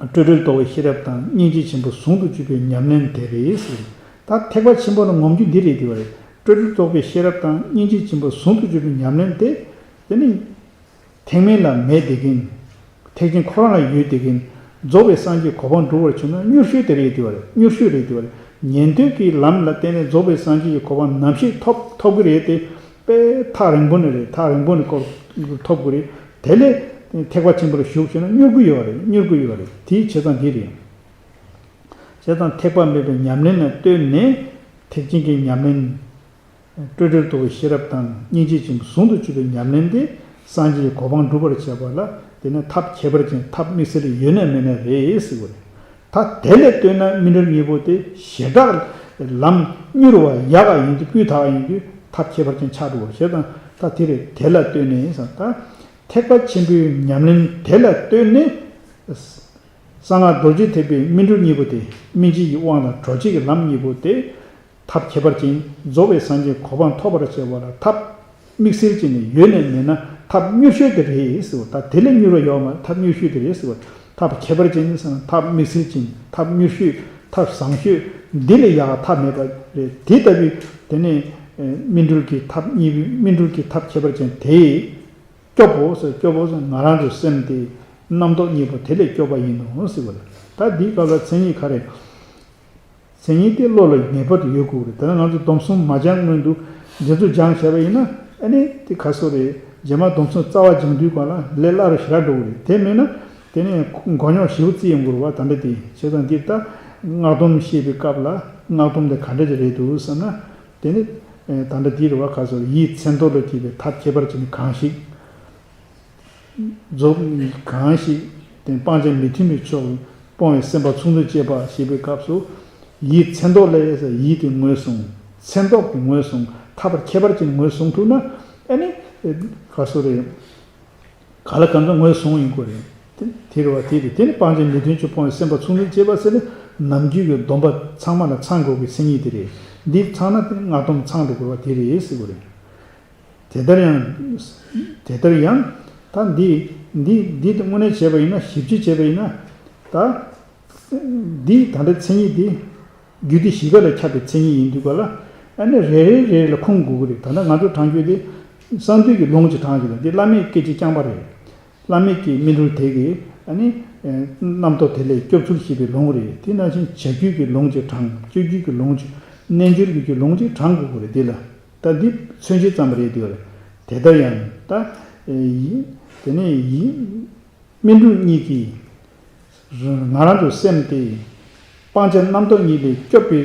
སྤྲོས་བྲལ་རྟོགས་པའི་ཤེས་རབ་དང་། སྙིང་རྗེ་ཆེན་པོ་ཟུང་དུ་འཇུག་པའི་ཉམས་ལེན་དེ་རེད་ཟེར། ད་ཐེག་པ་ཆེན་པོ་ལ་ངོམ་རྒྱུ་འདི་རེད་དེ་བ་རེད། སྤྲོས་བྲལ་རྟོགས་པའི་ཤེས་རབ་དང་། སྙིང་རྗེ་ཆེན་པོ་ཟུང་དུ་འཇུག་པའི་ཉམས་ལེན་དེ། དེ་ནི་ཐེག་དམན་ལ་མེད་བསྡད་མཁན། ཐེག་ཆེན་ཁོ་རང་ལ་ཡོད་བསྡད་མཁན། རྫོགས་པའི་སངས་རྒྱས་གོ་འཕང་སྒྲུབ་པར་བྱུང་ན་མྱུར་ཤོས་དེ་རེད་དེ་བ་རེད། མྱུར་ཤོས་རེད་དེ་བ་རེད། ཉན་ཐོས་ཀྱི་ལམ་ལ་བརྟེན་ནས་རྫོགས་པའི་སངས་རྒྱས་ཀྱི་གོ་འཕང་ནམ་ཞིག་ཐོབ་ཐོབ་ཀྱི་རེད་དེ། དཔེ་ཐག་རིང་པོ་ནས་རེད། ཐག་རིང་པོ་ནས་ཁོ་ཐོབ་དགོས་རེད། དེ་ལས་ཐེག་པ་ཆེན་པོར་ཞུགས་ཤེ་ན་མྱུར་གི་ཡོད་རེད། མྱུར་གི་ཡོད་རེད། དེའི་བྱེད་སྟངས་འདི་རེད། བྱས་ཙང་ཐེག་པ་མེད་པའི་ཉམས་ལེན་ལ་ལྟོས་ནས་ཐེག་ཆེན་གྱི་ཉམས་ལེན། སྤྲོས་བྲལ་རྟོགས་པའི་ཤེས་རབ་དང་། སྙིང་རྗེ་ཆེན་པོ་ཟུང་དུ་འཇུག་པའི་ཉམས་ལེན་དེ་སངས་རྒྱས་ཀྱི་གོ་འཕང་སྒྲུབ་པར་བྱེད་པ་ལ་དེ་ནི་ཐབས་ཁྱད་པར་ཅན། ཐབས་དམིགས་བསལ་ཡོད་ན་མེད་ན་རེད་ཟེར་བ་རེད། ད་དེ་ལས་ལྟོས་ན་སྨིན་གྲོལ་གཉིས་པོ་དེ་བྱེ་བྲག་ལམ་མྱུར་བ་ཡག་ག་ཡིན་དུས་སྤུས་དག་ཡིན་དུས་ཐབས་ཁྱད་པར་ཅན་ཆགས་འགྲོ་བ་ཞེས་དང་། ད་དེ་རེད། དེ་ལ་ལྟོས་ནས་ད་ཐེག་པ་ཆེན་པོའི་ཉམས་ལེན་དེ་ལ་ལྟོས་ནས། གསང་སྔགས་རྡོ་རྗེ་ཐེག་པའི་སྨིན་གྲོལ་གཉིས་པོ་དེ། སྨིན་བྱེད་ཀྱི་དབང་དང་གྲོལ་བྱེད་ཀྱི་ལམ་གཉིས་པོ་དེ། ཐབས་ཁྱད་པར་ཅན། རྫོགས་པའི་སངས་རྒྱས་གོ་འཕང་ཐོབ་པར་བྱེད་པ་ལ་ཐབས་དམིགས་བསལ་ཅན་ནི་ཡོད་ནས་མེད་ན་ཐབས་མྱུར་ཤོས་དེ་རེད་ཟེར་བ། ད་དེ་ལས་མྱུར་བ་ཡོད་མ་རེད། ཐབས་མྱུར་ཤོས་དེ་རེད་ཟེར་བ། ཐབས་ཁྱད་པར་ཅན་ནི་ཟེར་ན་ཐབས་དམིགས་བསལ་ཅན། ཐབས་མྱུར་ཤོས། ཐབས་བཟང་ཤོས། འདི་ལས་ཡག་ཐབས་མེད་པ་རེད། དེ་ལྟ་བུའི་དེ་ནས་སྨིན་གྲོལ་གྱི་ཐབས་གཉིས། སྨིན་གྲོལ་གྱི་ཐབས་ཁྱད་པར་ཅན་དེ། སྐྱོབ་བོ་ཟེར། སྐྱོབ་བོ་ཟེར། ང་རང་ཚོའི་སེམས་དེ་རྣམ་རྟོག་གཉིས་པོ་དེ་ལས་སྐྱོབ་པ་ཡིན་ནོ་ཟེར་བ་རེད། ད་འདིའི་སྐབས་ལ་མཚན་ཉིད་ག་རེ། མཚན་ཉིད་དེ་བློ་ལ་ངེས་པར་དུ་ཡོད་དགོས་རེད། དེ་ནས་ང་ཚོ་སྡོམ་གསུམ་མ་སྦྱངས་སྔོན་དུ་འདི་ཚོ་སྦྱངས་བྱས་པ་ཡིན་ན། ཨ་ནི་དེ་ག་སོ་རེད། རྗེས་མ་སྡོམ་གསུམ་རྩ་བ་སྦྱང་དུས་སྒང་ལ་ལས་སླ་རུ་ཞེ་དྲག་འགྲོ་གི་རེད། དེ་མིན་ན་དེ་ནས་མགོ་རྙོག་ཞེ་པོ་རྩི་ཡོང་གི་རེད་བ། ད་འདྲ་དེ་བྱས་ཙང་འདིར་ད་སྔགས་སྡོམ་བཤད་པའི་སྐབས་ལ་སྔགས་སྡོམ་དེ་ག་འདྲ་ཅིག་རེད་འདུག་བསམ་ན། དེ་ནི་ད་འདྲ་འདི་རེད་བ། ག་སོ་རེད། ཡིད་མཚན་རྟོག་ལ་སྐྱེས་པའི་ཐབས་ཁྱད་པར་ཅན་གང་ཞིག་རྫོགས། གང་ཞིག་དེ་སྤང་བྱ་མི་མཐུན་པའི་ཕྱོགས་སྤོང་བའི་སེམས་པ་ཚོགས་འདུ་བཅས་པ་ཞེས་པའི་སྐབས་སུ། ཡིད་མཚན་རྟོག་ལས། ཡིད་དེ་ངོས་བཟུང་། མཚན་རྟོག་གི་ངོས་བཟུང་། ཐབས་ཁྱད་པར་ཅན་ངོས་བཟུང་ཐུབ་ན། ཨ་ནི་ག་སོ་རེད། ག་ལ་ག་ཚོད་ངོས་བཟུང་ཡིན་དགོས་རེད། དེ་དེ་རེད་བ། དེ་རེད། དེ་ནི་སྤང་བྱ་མི་མཐུན་ཕྱོགས་སྤོང་བའི་སེམས་པ་ཚོགས་འདུ་བཅས་པ་ཟེར་ནས་ནམ་རྒྱུན་གྱི་སྡོམ་པ་ཚང་མ་ལ་ཚང་དགོས་ཀྱི་མཚན་ཉིད་དེ་རེད། འདི་ཚང་ན་དེ་སྔགས་སྡོམ་ཚང་འགྲོ་དགོས་བ་དེ་རེད་ཟེར་དགོས་རེད། དེ་ལྟར་ཡང་། དེ་ལྟར་ཡང་། ད་འདི་འདི་འདི་དངོས་གནས་བྱས་པ་ཡིན་ན། ཞིབ་ཕྱིར་བྱས་པ་ཡིན་ན། ད་འདི་ད་ལྟ་མཚན་ཉིད་འདི་རྒྱུད་སྡེ་བཞི་ཀ་ལ་ཁྱབ་པའི་མཚན་ཉིད་ཡིན་དུས་ག་ལ། ཨ་ནི་རེ་རེ་རེ་རེ་ལ་ཁུངས་དགོས་ཀྱི་རེད། ད་ལྟ་ང་ཚོ་བགྲང་རྒྱུ་དེ་གསང་འདུས་ཀྱི་ལུང་ཅིག་བགྲང་རྒྱུ་དང་། འདི་བླ་མེད་སྐད་ཅིག་རྐྱང་པ་རེད། བླ་མེད་ཀྱི་སྨིན་གྲོལ་དེ་གི་ཨ་ནི་རྣམ་རྟོག་དེ་ལས་སྐྱོབ་ཚུལ་ཞེས་པའི་ལུང་རེད། དེ་ནང་བཞིན་བྱ་རྒྱུད་ཀྱི་ལུང་ཅིག་བགྲང་། སྤྱོད་རྒྱུད་ཀྱི་ལུང་ཅིག་རྣལ་འབྱོར་རྒྱུད་ཀྱི་ལུང་ཅིག་བགྲང་དགོས་ཀྱི་རེད། འདི་ལ། ད་འདི་མཚོན་བྱེད་ཙམ་རེད་འདུག་རེད། དེ་ལྟར་ཡང་ད། དེ་ནས་ཡིད་སྨིན་གྲོལ་གཉིས་ཀྱིས་ང་རང་ཚོའི་སེམས་དེ་སྤང་བྱ་རྣམ་རྟོག་གཉིས་ལས་སྐྱོབ་པའི་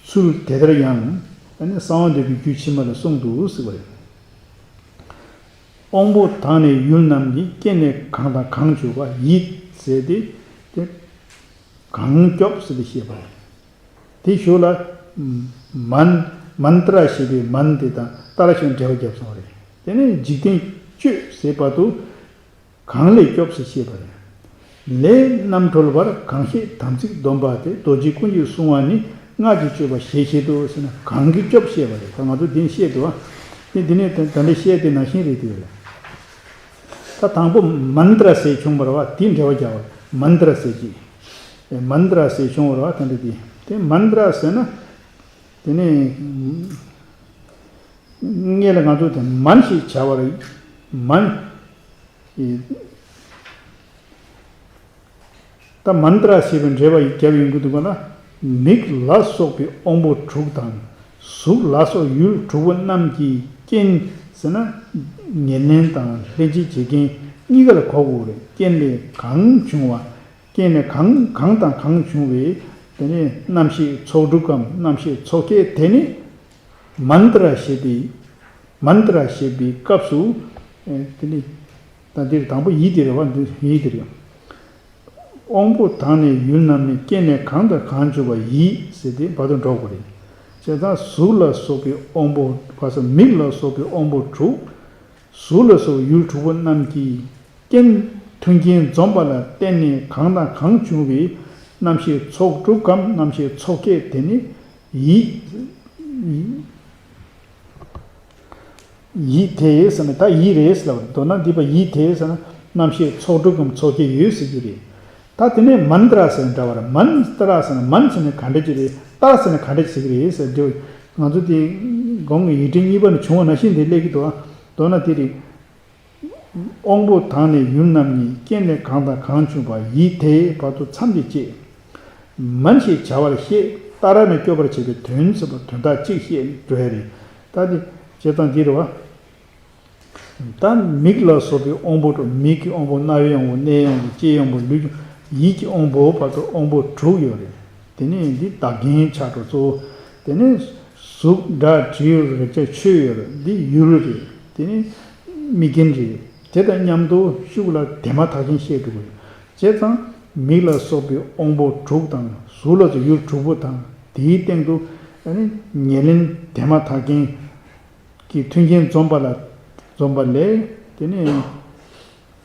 ཚུལ་དེ་ལྟར་ཡང་། ཨ་ནི་གསང་བ་འདུས་པའི་རྒྱུད་ཕྱི་མ་ལ་གསུངས་འདུག་ཟེར་བ་རེད། དབང་པོ་དང་ནི་ཡུལ་རྣམས་ཀྱི། རྐྱེན་ལས་གང་དང་གང་བྱུང་བ། ཡིད་ཟེར་ཏེ་དེ་གང་སྐྱོབ་ཟེར་ཏེ་བཤད་པ་རེད། དེའི་གཞུག་ལ་མན། མནྟྲ་ཞེས་པའི་མན་དེ་དང་ཏྲ་ཞེས་འགྲེལ་བ་བརྒྱབ་སོང་བ་རེད། དེ་ནས་འཇིག་རྟེན་གཅོད་ཟེར་བར་དུ་གང་ལས་སྐྱོབ་ཟེར་བཤད་པ་རེད། ལས་རྣམ་གྲོལ་བར་གང་ཞིག་དམ་ཚིག་སྡོམ་པ་དེ། རྡོ་རྗེ་ཀུན་གྱིས་བསྲུང་བ་ནི། སྔགས་ཀྱི་སྤྱོད་པ་ཞེས་བཞེད་དོ་ཟེར་ན། གང་གིས་སྐྱོབ་བཤད་པ་རེད། ད་ང་ཚོ་འདི་ནས་བཤད་འདུག་ཨ། དེ་འདི་ནས་ད་ད་འདི་བཤད་དེ་ནང་བཞིན་རེད་དེ། ད་དང་པོ་མནྟྲ་ཟེར་བྱུང་བ་རེད་བ། དེ་འགྲེལ་བ་རྒྱག་པ། མནྟྲ་ཟེར་གྱི། མནྟྲ་ཟེར་བྱུང་བ་རེད་བ། ད་འདི་དེ་དེ་མནྟྲ་ཟེར་ན། དེ་ནས་སྔོན་ལ་ང་ཚོ་དེ་མན་ཞེས་བྱ་བ་རེད། མན། ད་མནྟྲ་ཞེས་པའི་འགྲེལ་པ་ཡི་རྒྱབ་ཡོང་གི་འདུག་ག་ན། མིག་ལ་སོགས་པའི་དབང་པོ་དྲུག་དང་། གཟུགས་ལ་སོགས་ཡུལ་དྲུག་པོ་རྣམས་ཀྱི་རྐྱེན་ཟེར་ན། ཉེར་ལེན་དང་ལྷན་ཅིག་བྱེད་རྐྱེན་གཉིས་ཀ་ལ་གོ་དགོས་རེད། རྐྱེན་ལས་གང་བྱུང་བ། རྐྱེན་ལས་གང་གང་དང་གང་བྱུང་བའི་དེ་ནི་རྣམ་ཤེས་ཚོགས་དྲུག་གམ་རྣམ་ཤེས་ཚོགས་བརྒྱད་དེ་ནི། མནྟྲ་ཞེས་པའི། མནྟྲ་ཞེས་པའི་སྐབས་སུ། ཨེ། དེ་ནི། ད་འདིར་དང་པོ་ཡིད་དེ་རེད་བ། འདི་ཡིད་དེ་རེད། དབང་པོ་དང་ནི་ཡུལ་རྣམས་ནི། རྐྱེན་ལས་གང་དང་གང་བྱུང་བ། ཡིད་ཟེར་ཏེ་བར་དུ་འགྲོ་དགོས་རེད། བྱས་ཙང་གཟུགས་ལ་སོགས་པའི་དབང་པོ། བ་ས། མིག་ལ་སོགས་པའི་དབང་པོ་དྲུག་གཟུགས་ལ་སོགས་ཡུལ་དྲུག་པོ་རྣམས་ཀྱི་རྐྱེན། མཐུན་རྐྱེན་འཛོམས་པ་ལ་བརྟེན་ནས་གང་དང་གང་བྱུང་བའི་རྣམ་ཤེས་ཚོགས་དྲུག་གམ་རྣམ་ཤེས་ཚོགས་བརྒྱད་དེ་ནི་ཡིད། ཡིད་དེ་ཟེར་ན་ད་ཡིད་རེད་ཟེར་ལབ། མདོར་ན་འདི་པ་ཡིད་དེ་ཟེར་ན་རྣམ་ཤེས་ཚོགས་དྲུག་གམ་ཚོགས་བརྒྱད་ཡོད་ཟེར་རྒྱུ་རེད། ད་དེ་ནས་མནྟྲ་ཟེར་འདྲ་བར། མནྟྲ་ཟེར་ན། མན་ཟེར་ན་ག་འདྲ་ཅིག་རེད། ཏྲ་ཟེར་ན་ག་འདྲ་ཅིག་རེད་ཟེར་འདྲི་བ། ང་ཚོ་དེ་གོང་གི་ཡིག་ཕྲེང་གཉིས་པ་ནས་བྱུང་བ་ནང་བཞིན་དེ་སླེབས་ཀྱི་འདུག་ཨ། མདོར་ན་དེ་རེད། དབང་པོ་དང་ནི་ཡུལ་རྣམས་ནི། རྐྱེན་ལས་གང་དང་གང་བྱུང་བ། ཡིད་དེ་བར་དུ་མཚམས་ཀྱིས་བཅད། མན་ཞེས་བྱ་བར་བཤད། ཏྲ་ནི་སྐྱོབ་པར་བྱེད་པའི་དོན་ཟེར་བ་དོན་དག་གཅིག་བཤད་འགྲོ་ཡ་རེད། ད་དེ་བྱས་ཙང་འདི་རེད་བ། ད་མིག་ལ་སོགས་པའི་དབང་པོ་དྲུག་མིག་གི་དབང་པོ། རྣ་བའི་དབང་པོ། སྣའི་དབང་པོ། ལྕེའི་དབང་པོ། ལུས་ཀྱི། ཡིད་ཀྱི་དབང་པོ་བར་དུ་དབང་པོ་དྲུག་ཡོད་རེད། དེ་ནས་འདི་བདག་རྐྱེན་ཆགས་འགྲོ་གཙོ་བོ། དེ་ནས་གཟུགས། སྒྲ། དྲི། རེག་བྱ། ཆོས་ཡོད་རེད། འདི་ཡུལ་རེད། དེ་ནས་དམིགས་རྐྱེན་རེད། དེ་དང་མཉམ་དུ་ཤུགས་ལ་དེ་མ་ཐག་ཆོད་བཤད་འགྲོ་གི་རེད། བྱས་ཙང་ མིག་ལ་སོགས་པའི་དབང་པོ་དྲུག་དང་གཟུགས་ལ་སོགས་ཡུལ་དྲུག་པོ་དང་དེའི་སྟེང་དུ་ཨ་ནི་ཉེར་ལེན་དེ་མ་ཐག་རྐྱེན་གྱི་མཐུན་རྐྱེན་འཛོམས་པ་ལ་འཛོམས་པ་ལས། དེ་ནས་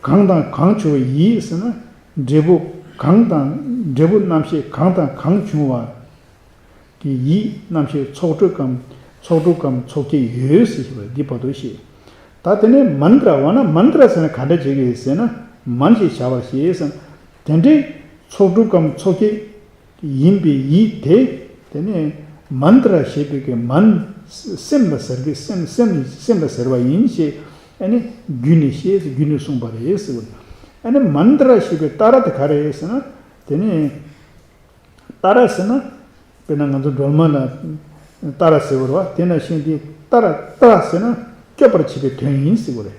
གང་དང་གང་བྱུང་བ་ཡིས་ཟེར་ན། འབྲས་བུ་གང་དང་འབྲས་བུ་རྣམ་ཤེས་གང་དང་གང་བྱུང་བ་གི་ཡིད་རྣམ་ཤེས་ཚོགས་དྲུག་གམ་ཚོགས་དྲུག་གམ་ཚོགས་བརྒྱད་ཡོད་ཟེར་ཞེས་པ་འདི་བར་དུ་བཤད། ད་དེ་ནས་མནྟྲ་འོ་ན་མནྟྲ་ཟེར་ན་ག་འདྲ་བྱེད་ཀྱི་ཡོད་ཟེར་ན། མན་ཞེས་བྱ་བར་བཤད་ཟེར། དེ་འདྲའི་ཚོགས་དྲུག་གམ་ཚོགས་བརྒྱད་ཡིན་པའི་ཡིད་དེ། དེ་ནས་མནྟྲ་ཞེས་པའི་གི་མན། སེམས་ལ་ཟེར་གི་སེམས་སེམས་སེམས་ལ་ཟེར་བ་ཡིན་ཞེས། ཨ་ནི་རྒྱུད་ནས་བཤད་རྒྱུད་ནས་གསུངས་པ་རེད་ཟེར་བ། ཨ་ནི་མནྟྲ་ཞེས་པའི་ཏཱ་ར་དེ་ག་རེ་རེད་ཟེར་ན། དེ་ནས་ཏཱ་ར་ཟེར་ན། དཔེར་ན་ང་ཚོ་སྒྲོལ་མ་ལ་ཏཱ་ར་ཟེར་བ་རེད་བ། དེ་ནང་བཞིན་དེ་ཏཱ་ར་ཏཱ་ར་ཟེར་ན་སྐྱོབ་པར་བྱེད་པའི་དོན་ཡིན་ཟེར་བ་རེད།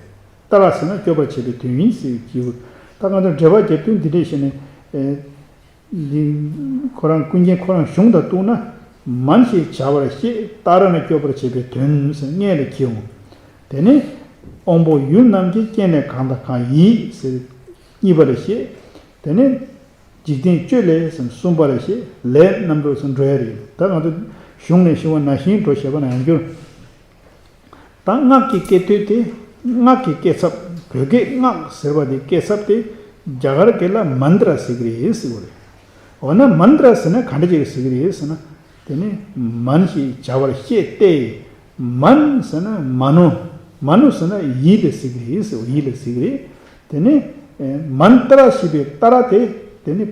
ཏཱ་ར་ཟེར་ན་སྐྱོབ་པར་བྱེད་པའི་དོན་ཡིན་ཟེར་གྱི་ཡོད། ད་ང་ཚོ་འགྲེལ་པ་རྒྱབ་དུས་འདི་འདྲས་བཤད་ནས། ཨེ། འདི་ཁོ་རང་ཀུན་མཁྱེན་ཁོ་རང་གཞུང་དང་གཏུགས་ན། མན་ཞེས་བྱ་བར་བཤད་ཏཱ་ར་ནི་སྐྱོབ་པར་བྱེད་པའི་དོན་ཟེར་སྔོན་ལ་འཁྱེར་འོང་། དེ་ནས་དབང་པོ་ཡུལ་རྣམས་ཀྱི་རྐྱེན་ལས་གང་དང་གང་ཡིན་ཟེར་གཉིས་པ་ལ་བཤད། དེ་ནས་འཇིག་རྟེན་གཅོད་ལས་ཟེར་གསུམ་པ་ལ་བཤད། ལས་རྣམ་གྲོལ་ཟེར་འགྲོ་ཡ་རེད། ད་ང་ཚོ་གཞུང་ནས་ཞུ་བ་ནང་བཞིན་འགྲོ་བྱས་པ་ན་ཡང་འགྱུར། ད་སྔགས་ཀྱི་སྐད་དོད་དེ། སྔགས་ཀྱི་སྐད་ཚབ། བོད་སྐད་སྔགས་ཟེར་བ་དེ་སྐད་ཚབ་དེ་རྒྱ་གར་སྐད་ལ་མནྟྲ་ཟེར་གི་རེད་ཟེར་བ་རེད། འོ་ན་མནྟྲ་ཟེར་ན་ག་འདྲ་ཅིག་ཟེར་གི་རེད་ཟེར་ན། དེ་ནི་མན་ཞེས་བྱ་བར་བཤད་དེ། མན་ཟེར་ན་མ་ནུ། མ་ནུ་ཟེར་ན་ཡིད་ལ་ཟེར་གི་རེད་ཟེར་བ། ཡིད་ལ་ཟེར་གི་རེད། དེ་ནི་མནྟྲ་ཞེས་པའི་ཏཱ་ར་དེ། དེ་ནི་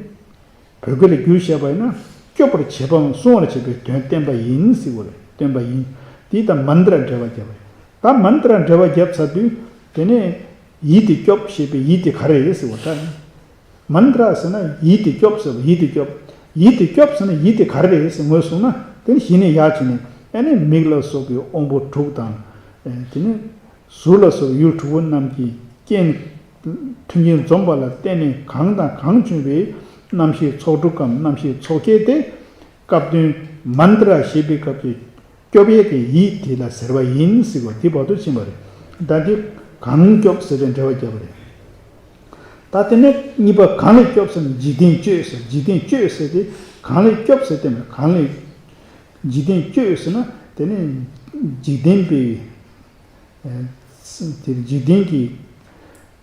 བོད་སྐད་ལ་བསྒྱུར་བྱས་པ་ཡིན་ན། སྐྱོབ་པར་བྱེད་པའམ་སྲུང་བར་བྱེད་པའི་དོན་བསྟན་པ་ཡིན་ཟེར་བ་རེད། སྟོན་པ་ཡིན། དེ་དང་མནྟྲ་འགྲེལ་པ་བརྒྱབ་པ་རེད། ད་མནྟྲ་འགྲེལ་པ་བརྒྱབ་ཚར་དུས། དེ་ནས་ཡིད་དེ་སྐྱོབ་ཞེས་པའི་ཡིད་དེ་ག་རེ་རེད་ཟེར་བ་ད། མནྟྲ་ཟེར་ན་ཡིད་དེ་སྐྱོབ་ཟེར་བ། ཡིད་དེ་སྐྱོབ། ཡིད་དེ་སྐྱོབ་ཟེར་ན་ཡིད་དེ་ག་རེ་རེད་ཟེར་ངོས་བཟུང་ན། དེ་ནི་གཞི་ནས་ཡར་བྱས་ནས། ཨ་ནི་མིག་ལ་སོགས་པའི་དབང་པོ་དྲུག་དང་། དེ་ནི་གཟུགས་ལ་སོགས་པའི་ཡུལ་དྲུག་པོ་རྣམས་ཀྱི་རྐྱེན། མཐུན་རྐྱེན་འཛོམས་པ་ལ་བརྟེན་ནས་གང་དང་གང་བྱུང་བའི་རྣམ་ཤེས་ཚོགས་དྲུག་གམ་རྣམ་ཤེས་ཚོགས་བརྒྱད་དེ། སྐབས་དོན་མནྟྲ་ཞེས་པའི་སྐབས་ཀྱི་སྐྱོབ་ཡས་ཀྱི་ཡིད་དེ་ལ་ཟེར་བ་ཡིན་ཟེར་བ་འདི་བར་དུ་ཕྱིན་པ་རེད། ད་འདི་གང་སྐྱོབ་ཟེར་ཏེ་འགྲེལ་པ་བརྒྱབ་པ་རེད། ད་དེ་ནས་གཉིས་པ་གང་ལས་སྐྱོབ་ཟེར་ན་འཇིག་རྟེན་གཅོད་ཟེར། འཇིག་རྟེན་གཅོད་ཟེར་ཏེ་གང་ལས་སྐྱོབ་ཟེར་ཏེ་མ། གང་ལས། འཇིག་རྟེན་གཅོད་ཟེར་ན་དེ་ནི་འཇིག་རྟེན་པའི། ཨེ། དེ་འཇིག་རྟེན་གྱི།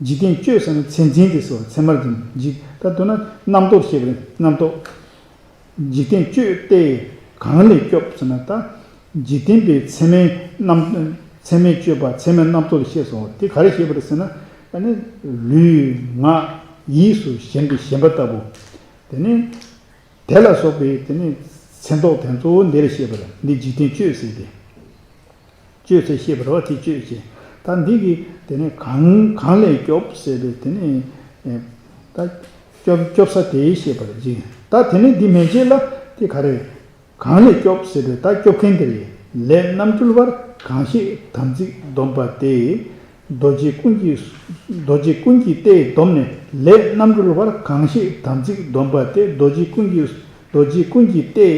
འཇིག་རྟེན་གཅོད་ཟེར་ན་ཚད་འཛིན་དེ་སོ། ཚད་མར་འཛིན། འཇིག་ད་མདོར་ན་རྣམ་རྟོག་ཞེས་པ་རེད། རྣམ་རྟོག་འཇིག་རྟེན་གཅོད་དེ་གང་ལས་སྐྱོབ་ཟེར་ན། ད་འཇིག་རྟེན་པའི་ཚད་མའི་རྣམ། ཚད་མས་གཅོད་པ་ཚད་མའི་རྣམ་རྟོག་ལ་བཤད་སོང་། དེ་ག་རེ་བཤད་པ་རེད་ཟེར་ན། ཨ་ནི་ལུས་ངག་ཡིད་སུ་ཞེན་པའི་ཞེན་པ་ལྟ་བུ། དེ་ནི། དེ་ལ་སོགས་པའི་དེ་ནི་མཚན་རྟོག་དེ་གཙོ་བོ་འདིར་བཤད་པ་རེད། འདི་འཇིག་རྟེན་གཅོད་ཟེར་ཏེ། གཅོད་ཟེར་བཤད་པ་རེད་བ། དེ་གཅོད་ཅེས། ད་འདི་གི་དེ་ནི་གང་གང་ལས་སྐྱོབ་ཟེར་བའི་དེ་ནི། ཨེ། ད་སྐྱོབ་སྐྱོབ་ས་དེ་བཤད་པ་རེད་ཅིང་། ད་དེ་ནི་འདི་མན་ཆད་ལ་དེ་ག་རེ། གང་ལས་སྐྱོབ་ཟེར་བའི་ད་སྐྱོབ་མཁན་དེ་རེད། ལས་རྣམ་གྲོལ་བར་གང་ཤེས་དམ་ཚིག་སྡོམ་པ་སྟེ། རྡོ་རྗེ་ཀུན་གྱིས། རྡོ་རྗེ་ཀུན་གྱིས་ཏེ་བསྡོམས་ནས་ལས་རྣམ་གྲོལ་བར་གང་ཤེས་དམ་ཚིག་སྡོམ་པ་སྟེ། རྡོ་རྗེ་ཀུན་གྱིས། རྡོ་རྗེ་ཀུན་གྱིས་ཏེ།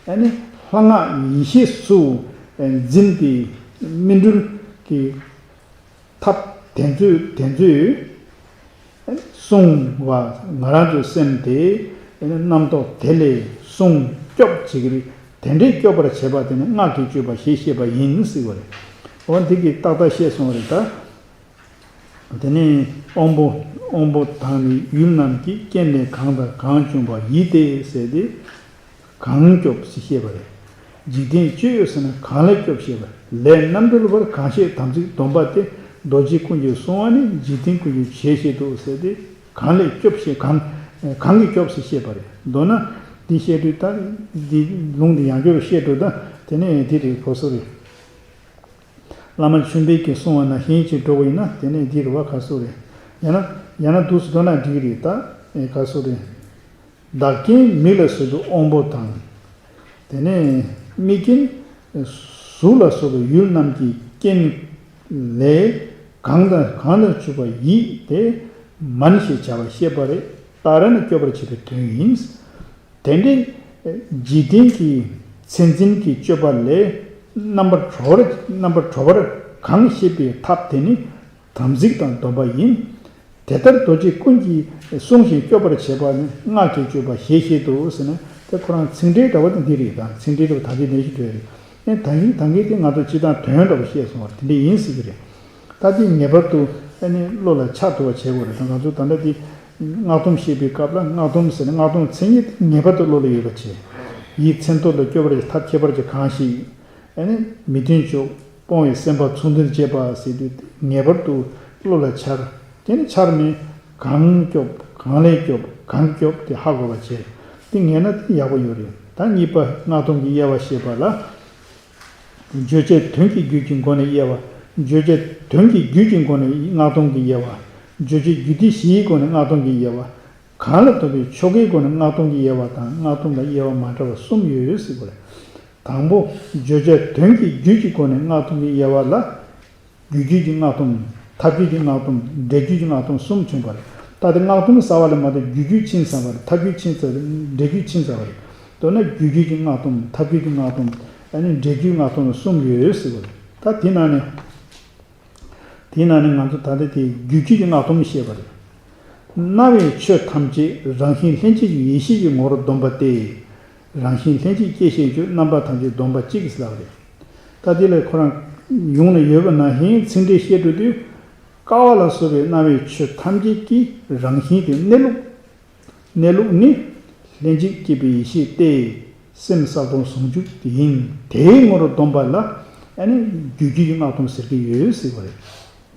ཨ་ནི་ལྷ་སྔགས་ཡེ་ཤེས་སུ་འཛིན་པའི་སྨིན་གྲོལ་གྱི་ཐབས་དེ་ཚོས་དེ་ཚོས་བསྲུང་བ། ང་རང་ཚོའི་སེམས་དེ་རྣམ་རྟོག་དེ་ལས་བསྲུང་སྐྱོབ་བྱེད་ཀྱི་རེད། དེ་འདྲའི་སྐྱོབ་པར་བྱེད་པ་དེ་ནི་སྔགས་ཀྱི་སྤྱོད་པ་ཞེས་བཤད་པ་ཡིན་ཟེར་བ་རེད། འོ་འདི་གིས་ཏག་ཏག་བཤད་སོང་བ་རེད་ད། དེ་ནས་དབང་པོ། དབང་པོ་དང་ནི་ཡུལ་རྣམས་ཀྱི་རྐྱེན་ལས་གང་དང་གང་བྱུང་བ་ཡིད་དེ་ཟེར་ཏེ། གང་སྐྱོབ་ཟེར་བཤད་པ་རེད། འཇིག་རྟེན་གཅོད་ཟེར་ན་གང་ལས་སྐྱོབ་བཤད་པ་རེད། ལས་རྣམ་གྲོལ་བར་གང་ཤེས་དམ་ཚིག་སྡོམ་པ་སྟེ། རྡོ་རྗེ་ཀུན་གྱིས་བསྲུང་བ་ནི། འཇིག་རྟེན་ཀུན་གྱི་བྱེད་བྱེད་དོ་ཟེར་ཏེ། གང་ལས་སྐྱོབ་ཞེས་གང་། གང་གིས་སྐྱོབ་ཟེར་བཤད་པ་རེད། མདོར་ན་འདི་བཤད་དུས་ད་འདི་ལུང་འདི་ཡང་བསྐྱར་བཤད་དུས་ད་དེ་ནས་འདི་རེད། གོ་སོ་རེད། བླ་མ་ཆོས་འཕེལ་གྱིས་གསུངས་པ་ནང་བཞིན་ཅིག་འགྲོ་བ་ཡིན་ན་དེ་ནས་འདི་རུ་བ་ག་སོ་རེད། ཡང་ན་ཡང་ན་འདུག་སེ་འགྲོ་ན་འགྲིག་གི་རེད་ད། ཨེ་ག་སོ་རེད། བདག་རྐྱེན་མིག་ལ་སོགས་པའི་དབང་པོ་དང་། དེ་ནས་དམིགས་རྐྱེན་གཟུགས་ལ་སོགས་པའི་ཡུལ་རྣམས་ཀྱི་རྐྱེན་ལས་གང་དང་གང་དང་བྱུང་བ་ཡིད་དེ་མན་ཞེས་བྱ་བ་བཤད་པ་རེད། ཏཱ་ར་ནི་སྐྱོབ་པར་བྱེད་པའི་དོན་ཡིན། དེ་འདྲའི་འཇིག་རྟེན་གྱི་མཚན་འཛིན་གྱི་སྤྱོད་པ་ལས་རྣམ་པར་གྲོལ་བར་རྣམ་པར་གྲོལ་བར་གང་ཤེས་པའི་ཐབས་དེ་ནི་དམ་ཚིག་དང་སྡོམ་པ་ཡིན། དེ་ལྟར་རྡོ་རྗེ་ཀུན་གྱིས་བསྲུང་ཞིང་སྐྱོབ་པར་བྱེད་པ་ནི་སྔགས་ཀྱིས་བསྐྱོད་པ་ཞེས་བཤད་དོ་ཟེར་ནས། དེ་ཁོ་རང་ཚིག་འགྲེལ་འདྲ་བོ་དེ་འདི་རེད། ད་ཚིག་འགྲེལ་འདྲ་བོ་ད་ལྟའི་ནས་ཤིག་འགྲོ་ཡ་རེད། ཨེ་ད་གིན་ད་གིན་དེ་ང་ཚོ་སྤྱིར་བཏང་དོན་འདྲ་བོ་བཤད་སོང་བ་རེད། དེ་འདྲ་ཡིན་སྲིད་ཀྱི་རེད། ད་དེ་ངེས་པར་དུ་ཨ་ནི་བློ་ལ་འཆར་ཐུབ་པ་བྱེད་དགོས་རེད། ད་ང་ཚོ་ད་ལྟ་དེ་སྔགས་སྡོམ་བཤད་པའི་སྐབས་ལ་སྔགས་སྡོམ་ཟེར་ནས་སྔགས་སྡོམ་མཚན་ཉིད་དེ་ངེས་པར་དུ་བློ་ལ་ཡོད་པ་བྱས། ཡིད་མཚན་རྟོག་ལ་སྐྱོབ་པར་ཐབས་ཁྱད་པར་གྱི་གང་ཞིག་ཨ་ནི་མི་མཐུན་ཕྱོགས་སྤོང་བའི་སེམས་དཔའ་ཚུལ་འདིར་བྱེད་པ་ཟེར་དུས་ངེས་པར་དུ་བློ་ལ་འཆར། དེ་ནི་འཆར་མིན་གང་སྐྱོབ་གང་ལས་སྐྱོབ་གང་སྐྱོབ་དེ་ཧ་གོ་བ་བྱས། དེ་ངེས་ན་དེ་ཡག་པོ་ཡོད་རེད། ད་གཉིས་པ་སྔགས་སྡོམ་གྱི་དབྱེ་བ་བཤད་པ་ལ། བརྗོད་བྱའི་དོན་གྱི་རྒྱུད་ཀྱི་སྒོ་ནས་དབྱེ་བ། བརྗོད་བྱའི་དོན་གྱི་རྒྱུད་ཀྱི་སྒོ་ནས་སྔགས་སྡོམ་གྱི་དབྱེ་བ། བརྗོད་བྱའི་རྒྱུད་སྡེ་བཞིའི་སྒོ་ནས་སྔགས་སྡོམ་གྱི་དབྱེ་བ། གང་ལ་ལྟོས་པའི་ཆོ་གའི་སྒོ་ནས་སྔགས་སྡོམ་གྱི་དབྱེ་བ་དང་སྔགས་སྡོམ་ལ་དབྱེ་བ་མ་འདྲ་བ་གསུམ་ཡོད་ཟེར་བ་རེད། དང་པོ། བརྗོད་བྱའི་དོན་གྱི་རྒྱུད་ཀྱི་སྒོ་ནས་སྔགས་སྡོམ་གྱི་དབྱེ་བ་ལ། རྒྱུད་རྒྱུད་ཀྱི་སྔགས་སྡོམ། ཐབས་རྒྱུད་ཀྱི་སྔགས་སྡོམ། འབྲས་རྒྱུད་ཀྱི་སྔགས་སྡོམ་གསུམ་བྱུང་བ་རེད། ད་དེ་སྔགས་སྡོམ་གསར་བ་ལ་མ་གཏོགས་རྒྱུད་རྒྱུད་ཕྱིན་ཚར་བ་རེད། ཐབས་རྒྱུད་ཕྱིན་ཚར་བ་རེད། འབྲས་རྒྱུད་ཕྱིན་ཚར་བ་རེད། མདོར་ན་རྒྱུད་རྒྱུད་ཀྱི་སྔགས་སྡོམ། ཐབས་རྒྱུད་ཀྱི་སྔགས་སྡོམ། ཨ་ནི་འབྲས་རྒྱུད་སྔགས་སྡོམ་གསུམ་ཡོད་ཟེར་བ་རེད། ད་དེ་ནང་ནས། དེའི་ནང་ནས་ང་ཚོ་ད་ལྟ་དེ་རྒྱུད་རྒྱུད་ཀྱི་སྔགས་སྡོམ་བཤད་པ་རེད། རྣ་བའི་ཆོས་ཐམས་ཅད་རང་བཞིན་ལྷན་སྐྱེས་ཀྱི་ཡེ་ཤེས་ཀྱི་ངོ་བོར་བསྡོམས་པ་སྟེ། རང་བཞིན་ལྷན་ཅིག་སྐྱེས་ཞེས་བརྗོད། རྣམ་པ་ཐམས་ཅད་བསྡོམས་པ་གཅིག་ཟེར་བ་རེད། ད་དེ་ལ་ཁོ་རང་ཡོངས་ལ་ཡོད་པ་ནང་བཞིན་ཚིག་འགྲེལ་བཤད་འགྲོ་དུས། ཀ་བ་ལ་སོགས་པའི་རྣ་བའི་ཆོས་ཐམས་ཅད་ཀྱི་རང་བཞིན་དེ་གནས་ལུགས། གནས་ལུགས་ནི། ལྷན་ཅིག་སྐྱེས་པའི་ཡེ་ཤེས་ཏེ། སེམས་གསལ་སྟོང་ཟུང་འཇུག་ཡིན། དེའི་ངོ་བོར་བསྡོམས་པ་ལ། ཨ་ནི་རྒྱུད་རྒྱུད་ཀྱི་སྔགས་སྡོམ་ཟེར་གྱི་ཡོད་ཟེར་བ་རེད།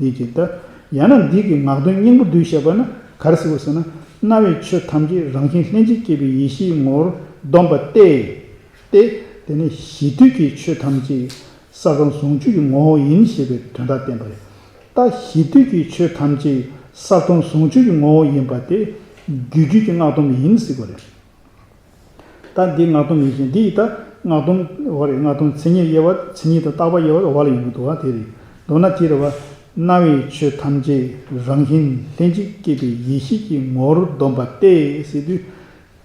འདི་ཅིག་ད། ཡང་ན་འདི་གི་ངག་དོན་སྙིང་པོ་བསྡུས་བཤད་པ་ན་ག་རེ་ཟེར་དགོས་ཟེར་ན། རྣ་བའི་ཆོས་ཐམས་ཅད་རང་བཞིན་ལྷན་ཅིག་སྐྱེས་པའི་ཡེ་ཤེས་ངོ་བོར་བསྡོམས་པ་སྟེ། སྟེ། དེ་ནི་གཞི་དུས་ཀྱི་ཆོས་ཐམས་ཅད་གསལ་སྟོང་ཟུང་འཇུག་གི་ངོ་བོ་ཡིན་ཞེས་པའི་དོན་དག་བསྟན་པ་རེད། ད་གཞི་དུས་ཀྱི་ཆོས་ཐམས་ཅད་གསལ་སྟོང་ཟུང་འཇུག་གི་ངོ་བོ་ཡིན་པ་དེ་རྒྱུད་རྒྱུད་ཀྱི་སྔགས་སྡོམ་ཡིན་ཟེར་བ་རེད། ད་འདི་སྔགས་སྡོམ་ཡིན་ཞིང་། འདི་ཡི་ད་སྔགས་སྡོམ་འོ་རེད། སྔགས་སྡོམ་མཚན་ཉིད་དབྱེ་བ། མཚན་ཉིད་དང་བརྟག་པ་དབྱེ་བ་འོ་ལ་ཡོང་གི་འདུག་བ། དེ་རེད། མདོར་ན་དེ་རེད་བ། རྣ་བའི་ཆོས་ཐམས་ཅད་རང་བཞིན་ལྷན་ཅིག་སྐྱེས་པའི་ཡེ་ཤེས་ཀྱི་ངོ་བོར་བསྡོམས་པ་སྟེ་ཟེར་དུས།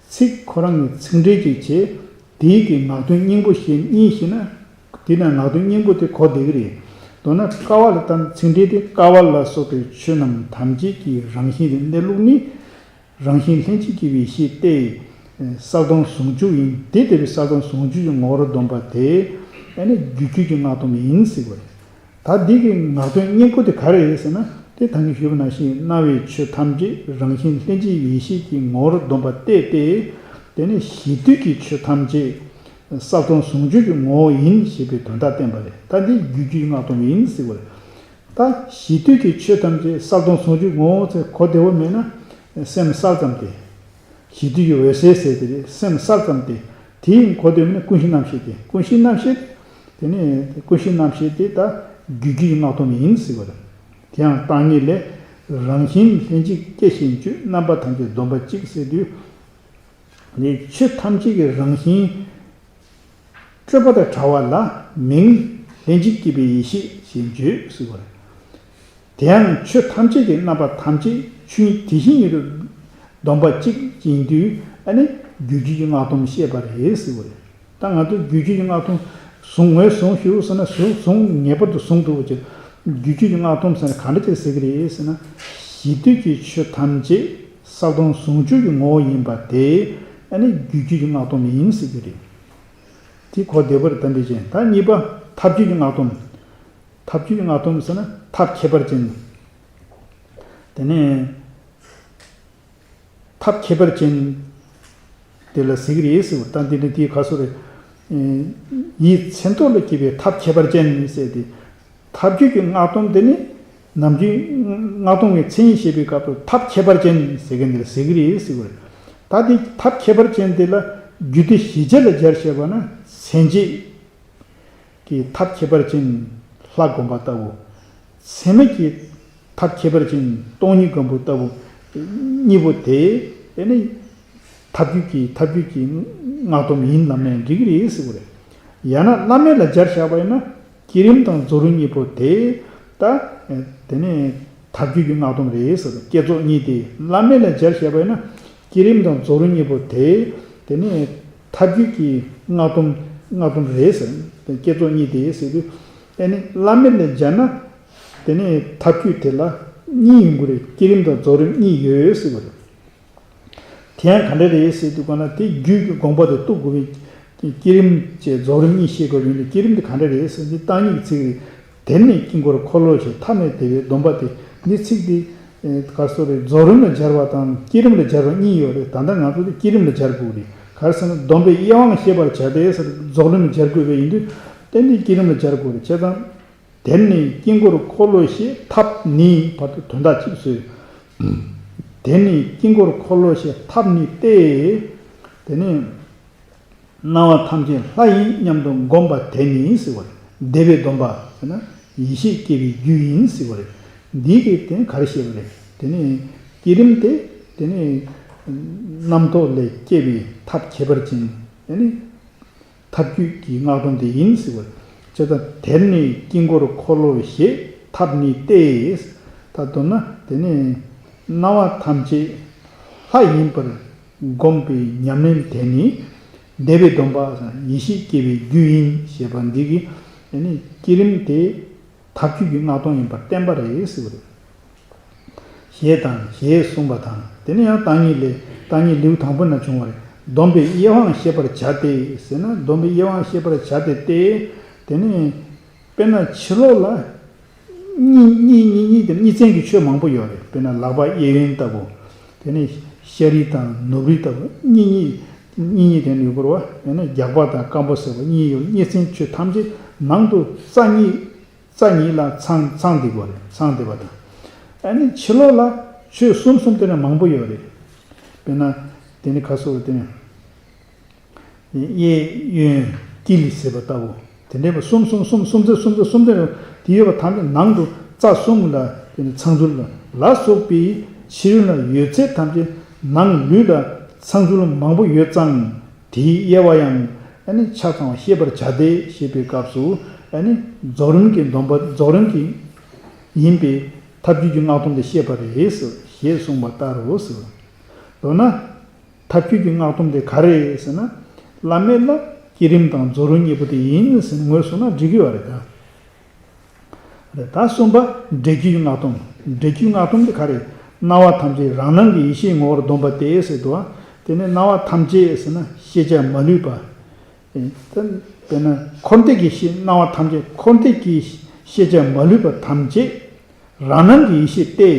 ཚིག་ཁོ་རང་གི་ཚིག་འགྲེལ་གཅིག་བྱས། དེའི་གི་ངག་དོན་སྙིང་པོ་ཞེས་གཉིས་ཤེས་ན། དེ་ན་ངག་དོན་སྙིང་པོ་དེ་གོ་བདེ་གི་རེད། མདོར་ན་ཀ་བ་ལ་ད་ཚིག་འགྲེལ་དེ། ཀ་བ་ལ་སོགས་པའི་ཆོས་རྣམས་ཐམས་ཅད་ཀྱི་རང་བཞིན་གྱི་གནས་ལུགས་ནི། རང་བཞིན་ལྷན་ཅིག་སྐྱེས་པའི་ཡེ་ཤེས་ཏེ། གསལ་སྟོང་ཟུང་འཇུག་ཡིན། དེ་ལྟ་བུའི་གསལ་སྟོང་ཟུང་འཇུག་གི་ངོ་བོར་བསྡོམས་པ་དེ། ཨ་ནི་རྒྱུད་རྒྱུད་ཀྱི་སྔགས་སྡོམ་ཡིན་ཟེར་བ་རེད། ད་འདི་གི་ངག་དོན་སྙིང་པོ་དེ་ག་རེ་རེད་ཟེར་ན། དེ་ད་གིན་ཞུས་པ་ནང་བཞིན། རྣ་བའི་ཆོས་ཐམས་ཅད་རང་བཞིན་ལྷན་སྐྱེས་ཡེ་ཤེས་ཀྱི་ངོ་བོར་བསྡོམས་པ་སྟེ་སྟེ། དེ་ནི་གཞི་དུས་ཀྱི་ཆོས་ཐམས་ཅད་གསལ་སྟོང་ཟུང་འཇུག་གི་ངོ་བོ་ཡིན་ཞེས་པའི་དོན་དག་བསྟན་པ་རེད། ད་འདི་རྒྱུད་རྒྱུད་ཀྱི་སྔགས་སྡོམ་ཡིན་ཟེར་བ་རེད། ད་གཞི་དུས་ཀྱི་ཆོས་ཐམས་ཅད་གསལ་སྟོང་ཟུང་འཇུག་ངོ་བོ་ཚེ་གོ་བདེ་བོ་མེད་ན། སེམས་གསལ་ཙམ་སྟེ། གཞི་དུས་ཀྱི་འོད་གསལ་ཟེར་དེ་རེད། སེམས་གསལ་ཙམ་སྟེ། དེའི་གོ་བདེ་བོ་ནི་ཀུན་གཞི་རྣམ་ཤེས་ཏེ། ཀུན་གཞི་རྣམ་ཤེས་ཏེ། དེ་ནས་ཀུན་གཞི་རྣམ་ཤེས་དེ་ད་རྒྱུད་རྒྱུད་ཀྱི་སྔགས་སྡོམ་ཡིན་ཟེར་བ་རེད། དེ་ཡང་བརྟག་གཉིས་ལས། རང་བཞིན་ལྷན་ཅིག་སྐྱེས་ཞེས་བརྗོད། རྣམ་པ་ཐམས་ཅད་བསྡོམས་པ་གཅིག་ཟེར་དུས། ནི་ཆོས་ཐམས་ཅད་ཀྱི་རང་བཞིན་སྤྲོས་པ་དང་བྲལ་བ་ལ་མིང་ལྷན་ཅིག་སྐྱེས་པའི་ཡེ་ཤེས་ཞེས་བརྗོད་ཟེར་བ་རེད། དེ་ཡང་ཆོས་ཐམས་ཅད་ཀྱི་རྣམ་པ་ཐམས་ཅད་ཆོས་ཉིད་དེ་བཞིན་ཉིད་དུ་བསྡོམས་པ་གཅིག་ཡིན་དུས། ཨ་ནི་རྒྱུད་རྒྱུད་ཀྱི་སྔགས་སྡོམ་བཤད་པ་རེད་ཟེར་བ་རེད། ད་ང་ཚོ་རྒྱུད་རྒྱུད་ཀྱི་སྔགས་སྡོམ་བཟུང་ངོས་བཟུང་ཞུ་ཟེར་ན། བཟུང་བཟུང་ངེས་པར་དུ་བཟུང་ཐུབ་པ་ཅིག་རྒྱུད་རྒྱུད་ཀྱི་སྔགས་སྡོམ་ཟེར་ན་ག་འདྲ་ཅིག་ཟེར་གི་རེད་ཟེར་ན། གཞི་དུས་ཀྱི་ཆོས་ཐམས་ཅད་གསལ་སྟོང་ཟུང་འཇུག་གི་ངོ་བོ་ཡིན་པ་དེ། ཨ་ནི་རྒྱུད་རྒྱུད་ཀྱི་སྔགས་སྡོམ་ཡིན་ཟེར་གི་རེད། དེ་གོ་བདེ་བོ་རེད། ད་འདི་བྱས། ད་གཉིས་པ་ཐབས་རྒྱུད་ཀྱི་སྔགས་སྡོམ། ཐབས་རྒྱུད་ཀྱི་སྔགས་སྡོམ་ཟེར་ན་ཐབས་ཁྱད་པར་ཅན། དེ་ནས་ཐབས་ཁྱད་པར་ཅན་དེ་ལ་ཟེར་གི་རེད་ཟེར་བ། ད་འདི་ནི་དེའི་ཁ་སོ་རེད། ཡིད་མཚན་རྟོག་ལ་སྐྱེས་པའི་ཐབས་ཁྱད་པར་ཅན་ཟེར་ཏེ། ཐབས་རྒྱུད་ཀྱི་སྔགས་སྡོམ་དེ་ནི་ནམ་རྒྱུན་སྔགས་སྡོམ་གྱི་མཚན་ཉིད་བཤད་པའི་སྐབས་སུ་ཐབས་ཁྱད་པར་ཅན་ཟེར་མཁན་དེ་ལ་ཟེར་གི་རེད་ཟེར་བ་རེད། ད་དེ་ཐབས་ཁྱད་པར་ཅན་དེ་ལ་རྒྱུད་སྡེ་བཞི་ཆ་ལ་སྦྱར་བཤད་པ་ན། མཚན་བཅས་ཀྱི་ཐབས་ཁྱད་པར་ཅན་ལྷ་བསྒོམ་པ་ལྟ་བུ། མཚན་མེད་ཀྱི་ཐབས་ཁྱད་པར་ཅན་སྟོང་ཉིད་སྒོམ་པ་ལྟ་བུ་གཉིས་པོ་དེ། ཨེ་ནི་ཐབས་རྒྱུད་ཀྱི་ཐབས་རྒྱུད་ཀྱི་སྔགས་སྡོམ་ཡིན་ལབ་ནས་འགྲིག་གི་རེད་ཟེར་བ་རེད། ཡང་ན་བླ་མེད་ལ་སྦྱར་བཞག་པ་ཡིན་ན། བསྐྱེད་རིམ་དང་རྫོགས་རིམ་གཉིས་པོ་དེ། ད་དེ་ནས་ཐབས་རྒྱུད་ཀྱི་སྔགས་སྡོམ་རེད་ཟེར། བསྐྱེད་རྫོགས་གཉིས་དེ་བླ་མེད་ལ་སྦྱར་བཞག་པ་ཡིན་ན། བསྐྱེད་རིམ་དང་རྫོགས་རིམ་གཉིས་པོ་དེ། དེ་ནས་ཐབས་རྒྱུད་ཀྱི་སྔགས་སྡོམ་སྔགས་སྡོམ་རེད་ཟེར། བསྐྱེད་རྫོགས་གཉིས་དེ་ཟེར་དུས། ཨེ་ནི་བླ་མེད་ལ་སྦྱར་ན། དེ་ནས་ཐབས་རྒྱུད་དེ་ལ་ གཉིས་ཡོང་གི་རེད། བསྐྱེད་རིམ་དང་རྫོགས་རིམ་གཉིས་ཡོད་ཟེར་བ་རེད། དེ་ཡང་ག་འདྲ་རེད་ཟེར་དུས་ག་ན་དེ་རྒྱུད་ཀྱི་དགོངས་པ་དེ་རྟོགས་དགོས་པའི་བསྐྱེད་རིམ་བཅས་རྫོགས་རིམ་གཉིས་ཤེས་དགོས་པ་ཡིན་ན། བསྐྱེད་རིམ་དེ་ག་འདྲ་རེད་ཟེར་ན། འདི་བརྟག་གཉིས་ཀྱི་ཚིག་རེད། དེར་ནི་དཀྱིལ་འཁོར་འཁོར་ལོ་ཞེས་ཐ་མལ་བདེ་བའི་སྡོམ་པ་སྟེ། འདི་ཚིག་འདི་ག་སོ་རེད། རྫོགས་རིམ་ལ་སྦྱར་བ་དང་བསྐྱེད་རིམ་ལ་སྦྱར་བ་གཉིས་ཡོད་རེད། ད་ལྟ་ང་ཚོ་འདི་བསྐྱེད་རིམ་ལ་སྦྱར་དགོས་རེད། ག་རེ་ཟེར་ན་སྡོམ་པའི་དབྱེ་བའང་ཤེས་པར་བྱ་སྟེ་ཟེར། རྫོགས་རིམ་ལ་སྦྱར་དགོས་པ་ཡིན་དུས་དེ་ནི་བསྐྱེད་རིམ་ལ་སྦྱར་དགོས་རེད། བྱས་ཙང་། དེར་ནི་དཀྱིལ་འཁོར་འཁོར་ལོ་ཞེས་ཐབས་ནི་བར་དུ་དོན་དག་ཅིག་བཟོས། དེར་ནི་དཀྱིལ་འཁོར་འཁོར་ལོ་ཞེས་ཐབས་ནི་སྟེ། དེ་ནི་སྣང་བ་ཐམས་ཅད་ལྷ་ཡིན་སྙམ་དུ་བསྒོམ་པ་དེ་ནི་ཟེར་བ་རེད། བདེ་བའི་སྡོམ་པ་ཟེར་ན་ཡེ་ཤེས་སྐྱེ་བའི་རྒྱུ་ཡིན་ཟེར་བ་རེད། འདི་གི་དེ་ག་རེ་བཤད་པ་རེད། དེ་ནི་བསྐྱེད་རིམ་དེ་དེ་ནི་རྣམ་རྟོག་ལས་སྐྱེས་པའི་ཐབས་ཁྱད་པར་ཅན། དེ་ནི་ཐབས་རྒྱུད་ཀྱི་སྔགས་སྡོམ་དེ་ཡིན་ཟེར་བ། ཇི་ལྟར་དེར་ནི་དཀྱིལ་འཁོར་འཁོར་ལོ་ཞེས་ཐབས་ནི་སྟེ། ད་མདོར་ན་དེ་ནི་སྣང་བ་ཐམས་ཅད་ལྷ་ཡིན་པར་བསྒོམས་པའི་ཉམས་ལེན་དེ་ནི་བདེ་བའི་སྡོམ་པ་ཡེ་ཤེས་སྐྱེ་བའི་རྒྱུ་ཡིན་ཞེས་པ་འདི་གིས་དེ་ནི་བསྐྱེད་རིམ་དེ་ཐབས་རྒྱུད་ཀྱི་སྔགས་སྡོམ་ཡིན་པར་བསྟན་པ་རེད་ཟེར་བ་རེད། ཞེས་དང་ཞེས་གསུངས་པ་དང་། དེ་ནས་ཡང་བརྟག་གཉིས་ལས། བརྟག་གཉིས་ལེའུ་དང་པོ་ན་བྱུང་བ་རེད། སྡོམ་པའི་དབྱེ་བའང་ཤེས་པར་བྱ་སྟེ་ཟེར་ན། སྡོམ་པའི་དབྱེ་བའང་ཤེས་པར་བྱ་སྟེ་སྟེ། དེ་ནས་དཔེར་ན་ཕྱི་ལོགས་ལ་གཉིས་གཉིས་གཉིས་གཉིས་དེ་གཉིས་ཚན་གྱི་ཆོས་མང་པོ་ཡོད་རེད། དཔེར་ན་ལག་པ་གཡས་གཡོན་ལྟ་བུ། དེ་ནས་ཤ་རིས་དང་ནུབ་རིས་ལྟ་བུ་གཉིས་གཉིས་གཉིས་གཉིས་དེ་ནས་ཡོད་དགོས་རེད་བ། དེ་ནས་རྒྱགས་པ་དང་སྐམ་པོ་ཟེར་བ་གཉིས་ཡོད། གཉིས་ཚན་ཆོས་ཐམས་ཅད་ནང་དུ་རྩ་གཉིས། རྩ་གཉིས་ལ་ཚང་ཚང་བསྡད་པ་རེད། ཚང་བསྡད་པ་དང་། ཨ་ནི་ཕྱི་ལོགས་ལ་ཆོས་གསུམ་གསུམ་དེ་ནས་མང་པོ་ཡོད་རེད། དཔེར་ན་དེ་ནི་ག་སོགས་དེ་ནི་གཡས་གཡོན་དཀྱིལ་ཟེར་བ་ལྟ་བུ། དེ་འདྲའི་བ་གསུམ་གསུམ་གསུམ་གསུམ་ཚན་གསུམ་ཚན་གསུམ་དེ་ནས་དེ་ཡོད་པ་ཐམས་ཅད་ནང་དུ་རྩ་གསུམ་ལ་དེ་ནི་ཚང་ཚུལ་ལ་ལ་སོགས་པའི་ཕྱི་རོལ་ན་ཡོད་ཚད་ཐམས་ཅད་ནང་ལུས་ལ་ཚང་ཚུལ་མང་པོ་ཡོད་ཙང་། དེའི་དབྱེ་བ་ཡང་ཨ་ནི་ཆ་ཚང་བ་ཤེས་པར་བྱ་སྟེ་ཞེས་པའི་སྐབས་སུ། ཨ་ནི་རྫོགས་རིམ་གྱི་སྡོམ་པ། རྫོགས་རིམ་གྱི་ཡིན་པའི་ཐབས་རྒྱུད་ཀྱི་སྔགས་སྡོམ་དེ་བཤད་པ་རེད་ཟེར། ཞེས་གསུངས་པ་ལྟར་རོ་ཟེར། མདོར་ན། ཐབས་རྒྱུད་ཀྱི་སྔགས་སྡོམ་དེ་ག་རེ་རེད་ཟེར་ན། བླ་མེད་ལ་བསྐྱེད་རིམ་དང་རྫོགས་རིམ་གཉིས་པོ་དེ་ཡིན་ཟེར་ངོས་བཟུང་ན་འགྲིག་གི་ཡོད་རེད་ད། རེད། ད་གསུམ་པ་འབྲས་རྒྱུད་ཀྱི་སྔགས་སྡོམ། འབྲས་རྒྱུད་སྔགས་སྡོམ་དེ་ག་རེ། སྣང་བ་ཐམས་ཅད་རང་སྣང་གི་ཡེ་ཤེས་ངོ་བོར་སྡོམ་པ་སྟེ་ཟེར་འདུག་བ། དེ་ནས་སྣང་བ་ཐམས་ཅད་ཟེར་ན་ཤེས་བྱ་མ་ལུས་པ། ཨེ། ད་དཔེར་ན་འཁོར་འདས་ཀྱི་ཤེས། སྣང་བ་ཐམས་ཅད་འཁོར་འདས་ཀྱི་ཤེས་བྱ་མ་ལུས་པ་ཐམས་ཅད་རང་སྣང་གི་ཡེ་ཤེས་ཏེ།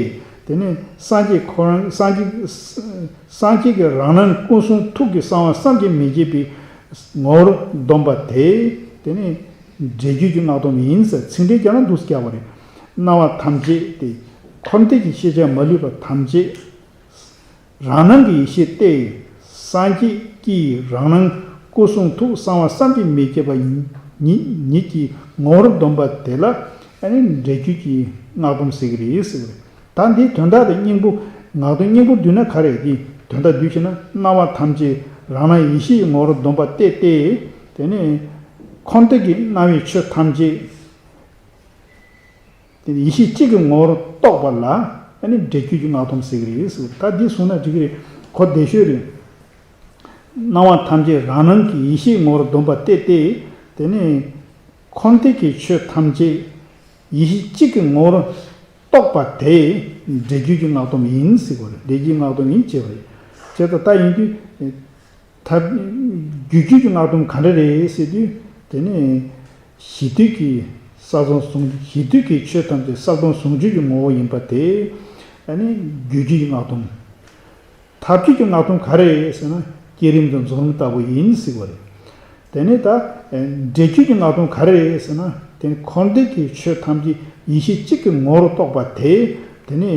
དེ་ནས་སངས་རྒྱས་ཁོ་རང་། སངས་རྒྱས། སངས་རྒྱས་ཀྱི་རང་སྣང་སྐུ་གསུང་ཐུགས་ཀྱི་གསང་བ་བསམ་གྱིས་མི་ཁྱབ་པའི་ངོ་བོར་སྡོམ་པ་དེ། དེ་ནི་འབྲས་རྒྱུད་ཀྱི་སྔགས་སྡོམ་ཡིན་ཟེར་ཚིག་འགྲེལ་རྒྱག་ན་འདུག་སེ་རྒྱག་པ་རེད། སྣང་བ་ཐམས་ཅད་དེ་འཁོར་འདས་ཀྱི་ཤེས་བྱ་མ་ལུས་པ་ཐམས་ཅད་རང་སྣང་གི་ཡེ་ཤེས་ཏེ། སངས་རྒྱས་ཀྱི་རང་སྣང་སྐུ་གསུང་ཐུགས་གསང་བ་བསམ་གྱིས་མི་ཁྱབ་པ་ཉིད་ཉིད་ཀྱི་ངོ་བོར་སྡོམ་པ་དེ་ལ་ཨ་ནི་འབྲས་རྒྱུད་ཀྱི་སྔགས་སྡོམ་ཟེར་གྱི་རེད་ཟེར་བ་རེད། ད་འདིའི་དོན་དག་དེ་སྙིང་པོ། སྔགས་དོན་སྙིང་པོ་བསྡུས་ན་ག་རེ། འདིའི་དོན་དག་བསྡུས་ཤེ་ན། སྣང་བ་ཐམས་ཅད་རང་སྣང་ཡེ་ཤེས་ཀྱི་ངོ་བོར་སྡོམ་པ་སྟེ་སྟེ། དེ་ནས་འཁོར་འདས་ཀྱི་སྣང་བའི་ཆོས་ཐམས་ཅད་དེ་ཡེ་ཤེས་གཅིག་གི་ངོ་བོར་རྟོགས་པ་ལ་ཨ་ནི་འབྲས་རྒྱུད་ཀྱི་སྔགས་སྡོམ་ཟེར་གྱི་རེད་ཟེར། ད་འདི་གསུངས་ན་འགྲིག་གི་རེད། གོ་བདེ་ཤོས་རེད། སྣང་བ་ཐམས་ཅད་རང་སྣང་གི་ཡེ་ཤེས་ངོ་བོར་སྡོམ་པ་སྟེ་སྟེ། དེ་ནས་འཁོར་འདས་ཀྱི་ཆོས་ཐམས་ཅད་ཡེ་ཤེས་གཅིག་གི་ངོ་བོར་རྟོགས་པ་དེ་འབྲས་རྒྱུད་ཀྱི་སྔགས་སྡོམ་ཡིན་ཟེར་གྱི་རེད། འབྲས་རྒྱུད་སྔགས་སྡོམ་ཡིན་ཅེས་པ་རེད། བྱས་ཙང་ད་ཡིན་དུས། ཐབས་རྒྱུད་རྒྱུད་ཀྱི་སྔགས་སྡོམ་ག་འདྲ་རེད་ཟེར་དུས། དེ་ནི་གཞི་དུས་ཀྱི་ས་སྟོང་ཟུང་། གཞི་དུས་ཀྱི་ཆོས་ཐམས་ཅད་ས་སྟོང་ཟུང་འཇུག་གི་ངོ་བོ་ཡིན་པ་དེ་ཨ་ནི་རྒྱུད་རྒྱུད་ཀྱི་སྔགས་སྡོམ། ཐབས་རྒྱུད་ཀྱི་སྔགས་སྡོམ་ག་རེ་རེད་ཟེར་ན། བསྐྱེད་རིམ་དང་རྫོགས་རིམ་ལྟ་བུ་ཡིན་ཟེར་བ་རེད། དེ་ནས་ད་འབྲས་རྒྱུད་ཀྱི་སྔགས་སྡོམ་ག་རེ་རེད་ཟེར་ན། དེ་ནི་འཁོར་འདས་ཀྱི་ཆོས་ཐམས་ཅད་ཡེ་ཤེས་གཅིག་གི་ངོ་བོར་རྟོགས་པ་དེ། དེ་ནི་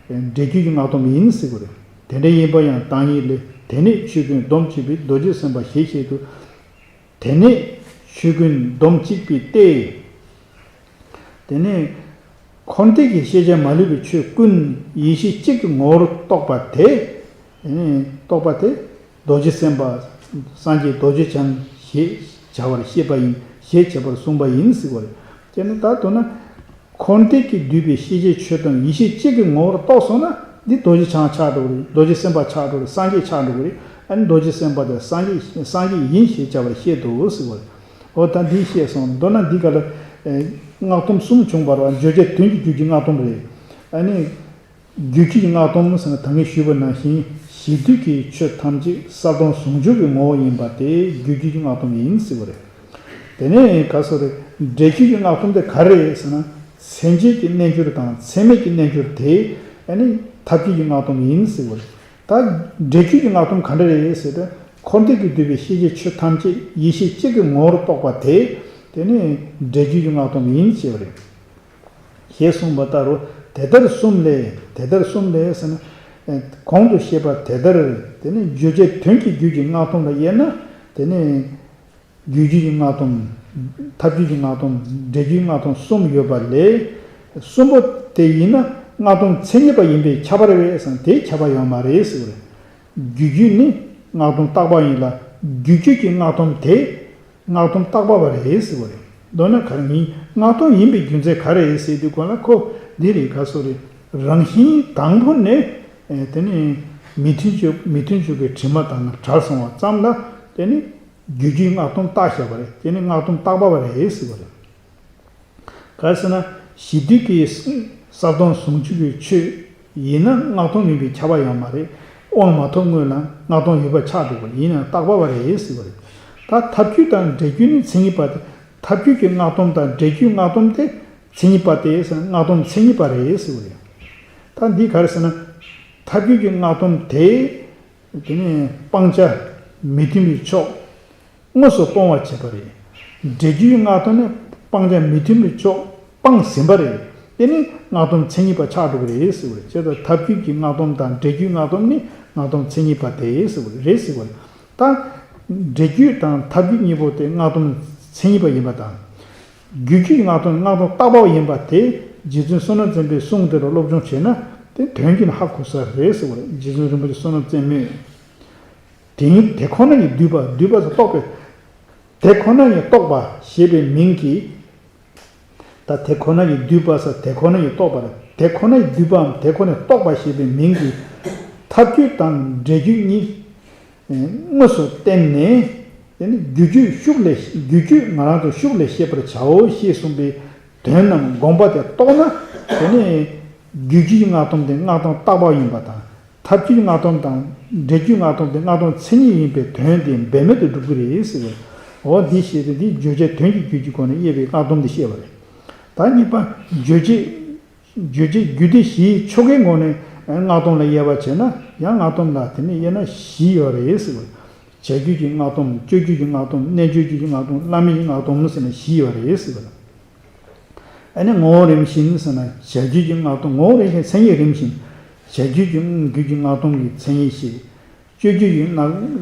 འབྲས་རྒྱུད་ཀྱི་སྔགས་སྡོམ་ཡིན་ཟེར་བ་རེད། དེ་འདྲ་ཡིན་པ་ཡང་བརྟག་གཉིས་ལས། དེ་ནས་ཆོས་ཀུན་སྡོམ་གཅིག་པའི་རྡོ་རྗེ་སེམས་དཔའ་ཞེས་བཤད་དོ། དེ་ནས་ཆོས་ཀུན་སྡོམ་གཅིག་པའི་སྟེ། དེ་ནས་འཁོར་འདས་ཀྱི་ཤེས་བྱ་མ་ལུས་པའི་ཆོས་ཀུན་ཡེ་ཤེས་གཅིག་གི་ངོ་བོར་རྟོགས་པ་དེ། རྟོགས་པ་དེ་རྡོ་རྗེ་སེམས་དཔའ། སངས་རྒྱས་རྡོ་རྗེ་འཆང་ཞེས་བྱ་བར་བཤད་པ་ཡིན། ཞེས་བྱ་བར་གསུངས་པ་ཡིན་ཟེར་བ་རེད། དེ་ནི་ད་མདོར་ན། འཁོར་འདས་ཀྱིས་བསྡུས་པའི་ཤེས་བྱའི་ཆོས་དང་ཡེ་ཤེས་གཅིག་གི་ངོ་བོར་རྟོགས་སོང་ན། འདི་རྡོ་རྗེ་འཆང་ཆགས་འགྲོ་གི་རེད། རྡོ་རྗེ་སེམས་དཔའ་ཆགས་འགྲོ་གི་རེད། སངས་རྒྱས་ཆགས་འགྲོ་གི་རེད། ཨ་ནི་རྡོ་རྗེ་སེམས་དཔའ་དེ་སངས་རྒྱས། སངས་རྒྱས་ཡིན་ཞེས་བྱ་བར་བཤད་དོ་ཟེར་བ་རེད། འོ་ད་འདི་བཤད་སོང་། མདོར་ན་འདི་ག་ལ། ཨེ། སྔགས་སྡོམ་གསུམ་བྱུང་བ་རེད་བ། བརྗོད་བྱ་དོན་གྱི་རྒྱུད་ཀྱི་སྔགས་སྡོམ་རེད། ཨ་ནི། རྒྱུད་ཀྱི་སྔགས་སྡོམ་ཟེར་ན་ད་གིན་ཞུས་པ་ནང་བཞིན་གཞི་དུས་ཀྱི་ཆོས་ཐམས་ཅད་གསལ་སྟོང་ཟུང་འཇུག་གི་ངོ་བོ་ཡིན་པ་དེ་རྒྱུད་ཀྱི་སྔགས་སྡོམ་ཡིན་ཟེར་བ་རེད། དེ་ནས་ག་སོ་རེད། འབྲས་རྒྱུད་ཀྱི་སྔགས་སྡོམ་དེ་ག་རེ་རེད་ཟེར་ན། མཚན་བཅས་ཀྱི་རྣལ་འབྱོར་དང་མཚན་མེད་ཀྱི་རྣལ་འབྱོར་དེ་ཨ་ནི་ཐབས་རྒྱུད་ཀྱི་སྔགས་སྡོམ་ཡིན་ཟེར་བ་རེད། ད་འབྲས་རྒྱུད་ཀྱི་སྔགས་སྡོམ་ག་འདྲ་རེད་ཟེར་ན། འཁོར་འདས་ཀྱིས་བསྡུས་པའི་ཤེས་བྱའི་ཆོས་ཐམས་ཅད་ཡེ་ཤེས་གཅིག་གི་ངོ་བོར་རྟོགས་པ་དེ་དེ་ནི་འབྲས་རྒྱུད་ཀྱི་སྔགས་སྡོམ་ཡིན་ཞེས་པ་རེད། ཞེས་གསུངས་པ་ལྟ་བུ། དེ་ལྟར་གསུམ་ལས། དེ་ལྟར་གསུམ་ལས་ཟེར་ན། གོང་དུ་བཤད་པ་དེ་ལྟར་དེ་ནི་བརྗོད་བྱའི་དོན་གྱི་རྒྱུད་ཀྱི་སྔགས་སྡོམ་ལ་དབྱེ་ན། དེ་ནི་རྒྱུད་རྒྱུད་ཀྱི་སྔགས་སྡོམ། ཐབས་རྒྱུད་ཀྱི་སྔགས་སྡོམ། འབྲས་རྒྱུད་སྔགས་སྡོམ་གསུམ་ཡོད་པ་ལས། གསུམ་པོ་དེ་ཡིན་ན་སྔགས་སྡོམ་མཚན་ཉིད་པ་ཡིན་པས་ཁྱབ་པ་རེད་པས་ཟེར་ན་དེ་ཁྱབ་པ་ཡོད་མ་རེད་ཟེར་བ་རེད། རྒྱུད་རྒྱུད་ནི་སྔགས་སྡོམ་བརྟག་པ་ཡིན་ལ། རྒྱུད་རྒྱུད་ཀྱི་སྔགས་སྡོམ་དེ། སྔགས་སྡོམ་བརྟག་པ་བ་རེད་ཟེར་བ་རེད། མདོར་ན་ག་རེ་ཡིན། སྔགས་སྡོམ་ཡིན་པའི་རྒྱུ་མཚན་ག་རེ་རེད་ཟེར་དུས་གོང་ལ་ཁོ་འདི་རེད། ག་སོ་རེད། རང་བཞིན་དང་པོ་ནས་ཨེ་དེ་ནི་མི་མཐུན་ཕྱོགས་མི་མཐུན་ཕྱོགས་ཀྱི་དྲི་མ་དང་བྲལ་སོང་བ་ཙམ་ལ་དེ་ནི་རྒྱུད་རྒྱུད་སྔགས་སྡོམ་བརྟག་བཞག་པ་རེད། དེ་ནི་སྔགས་སྡོམ་བརྟག་པ་བ་རེད་ཟེར་བ་རེད། ག་རེ་ཟེར་ན། གཞི་དུས་ཀྱི་གསལ་སྟོང་ཟུང་འཇུག་གི་ཆོས་ཡིན་ན་སྔགས་སྡོམ་ཡིན་པས་ཁྱབ་པ་ཡོད་མ་རེད། དབང་མ་ཐོབ་སྔོན་ལ་སྔགས་སྡོམ་ཡོད་པ་ཆགས་འགྲོ་བ་ཡིན་ཡང་བརྟག་པ་བ་རེད་ཟེར་བ་རེད། ད་ཐབས་རྒྱུད་དང་འབྲས་རྒྱུད་ནི་མཚན་ཉིད་པ་སྟེ། ཐབས་རྒྱུད་ཀྱི་སྔགས་སྡོམ་དང་འབྲས་རྒྱུད་སྔགས་སྡོམ་དེ་མཚན་ཉིད་པ་སྟེ་ཟེར་ན་སྔགས་སྡོམ་མཚན་ཉིད་པ་རེད་ཟེར་བ་རེད། ད་འདི་ག་རེ་ཟེར་ན། ཐབས་རྒྱུད་ཀྱི་སྔགས་སྡོམ་དེ། དེ་ནས་སྤང་བྱ་མི་མཐུན་པའི་ཕྱོགས་དངོས་སུ་སྤོང་བར་བྱེད་པ་རེད། འབྲས་རྒྱུད་སྔགས་སྡོམ་ནི་སྤང་བྱ་མི་མཐུན་པའི་ཕྱོགས་སྤངས་ཟིན་པ་རེད། དེ་ནི་སྔགས་སྡོམ་མཚན་ཉིད་པ་ཆགས་འགྲོ་གི་རེད་ཟེར་བ་རེད། བྱས་ཙང་ཐབས་རྒྱུད་ཀྱི་སྔགས་སྡོམ་དང་འབྲས་རྒྱུད་སྔགས་སྡོམ་ནི་སྔགས་སྡོམ་མཚན་ཉིད་པ་དེ་ཟེར་བ་རེད་ཟེར་བ་རེད། ད། འབྲས་རྒྱུད་དང་ཐབས་རྒྱུད་གཉིས་པོ་དེ་སྔགས་སྡོམ་མཚན་ཉིད་པ་ཡིན་པ་དང་། རྒྱུད་རྒྱུད་ཀྱི་སྔགས་སྡོམ་སྔགས་སྡོམ་བརྟག་པ་ཡིན་པ་དེ་རྗེ་བཙུན་བསོད་ནམས་བརྩོན་པའི་གསུང་དེ་ལ་སློབ་སྦྱོང་བྱས་ན་དེ་དོན་གྱིས་ནི་ཧ་གོ་ས་རེད་ཟེར་བ་རེད། རྗེ་བཙུན་རིན་པོ་ཆེ་བསོད་ནམས་རྩེ་མོས། དེ་ཉིད་དེ་ཁོ་ན་ཉིད་བསྡུས་པ། བསྡུས་པ་ཟེར་རྟོགས་པའི། དེ་ཁོ་ན་ཉིད་རྟོགས་པ་ཞེས་པའི་མིང་གིས། ད་དེ་ཁོ་ན་ཉིད་བསྡུས་པ་ཟེར་དེ་ཁོ་ན་ཉིད་རྟོགས་པ་རེད། དེ་ཁོ་ན་ཉིད་བསྡུས་པའམ་དེ་ཁོ་ན་ཉིད་རྟོགས་པ་ཞེས་པའི་མིང་གིས། ཐབས་རྒྱུད་དང་འབྲས་རྒྱུད་གཉིས། དངོས་སུ་བསྟན་ནས། དེ་ནི་རྒྱུད་རྒྱུད་ཤུགས་ལས་རྒྱུད་རྒྱུད་ང་རང་ཚོ་ཤུགས་ལས་ཤེས་པར་བྱའོ་ཞེས་གསུངས་པའི་དོན་རྣམས་དགོངས་པ་དེ་རྟོགས་ན། དེ་ནི་རྒྱུད་རྒྱུད་ཀྱི་སྔགས་སྡོམ་དེ་སྔགས་སྡོམ་བརྟག་པ་ཡིན་པ་དང་། ཐབས་རྒྱུད་ཀྱི་སྔགས་སྡོམ་དང་། འབྲས་རྒྱུད་སྔགས་སྡོམ་དེ་སྔགས་སྡོམ་མཚན་ཉིད་ཡིན་པའི་དོན་དེ་འབད་མེད་དུ་འགྲུབ་ཀྱི་རེད་ཟེར་བས། འོ་འདི་ཞེས་ཏེ་འདི་བརྗོད་བྱའི་དོན་གྱི་རྒྱུད་ཀྱི་སྒོ་ནས་དབྱེ་བའི་སྔགས་སྡོམ་འདི་བཤད་པ་རེད། ད་གཉིས་པ། རྗོད་བྱེད། རྗོད་བྱེད་རྒྱུད་སྡེ་བཞིའི་ཆོ་གའི་ངོ་ནས་སྔགས་སྡོམ་ལ་དབྱེ་བ་བྱས་ན་ཡང་སྔགས་སྡོམ་ལ་དེ་ནས་དབྱེ་ན་བཞི་ཡོད་རེད་ཟེར་བ། བྱ་རྒྱུད་ཀྱི་སྔགས་སྡོམ། སྤྱོད་རྒྱུད་ཀྱི་སྔགས་སྡོམ། རྣལ་འབྱོར་རྒྱུད་ཀྱི་སྔགས་སྡོམ། བླ་མེད་ཀྱི་སྔགས་སྡོམ་ཟེར་ནས་བཞི་ཡོད་རེད་ཟེར་བ། ཨ་ནི་ངོ་བོ་རིམ་བཞིན་ཟེར་ན་བྱ་རྒྱུད་ཀྱི་སྔགས་སྡོམ། ངོ་བོ་རིམ་བཞིན་མཚན་ཉིད་རིམ་བཞིན། བྱ་རྒྱུད་ཀྱི་རྒྱུད་ཀྱི་སྔགས་སྡོམ་གྱི་མཚན་ཉིད་བཤད། སྤྱོད་རྒྱུད་ཀྱི་སྔགས།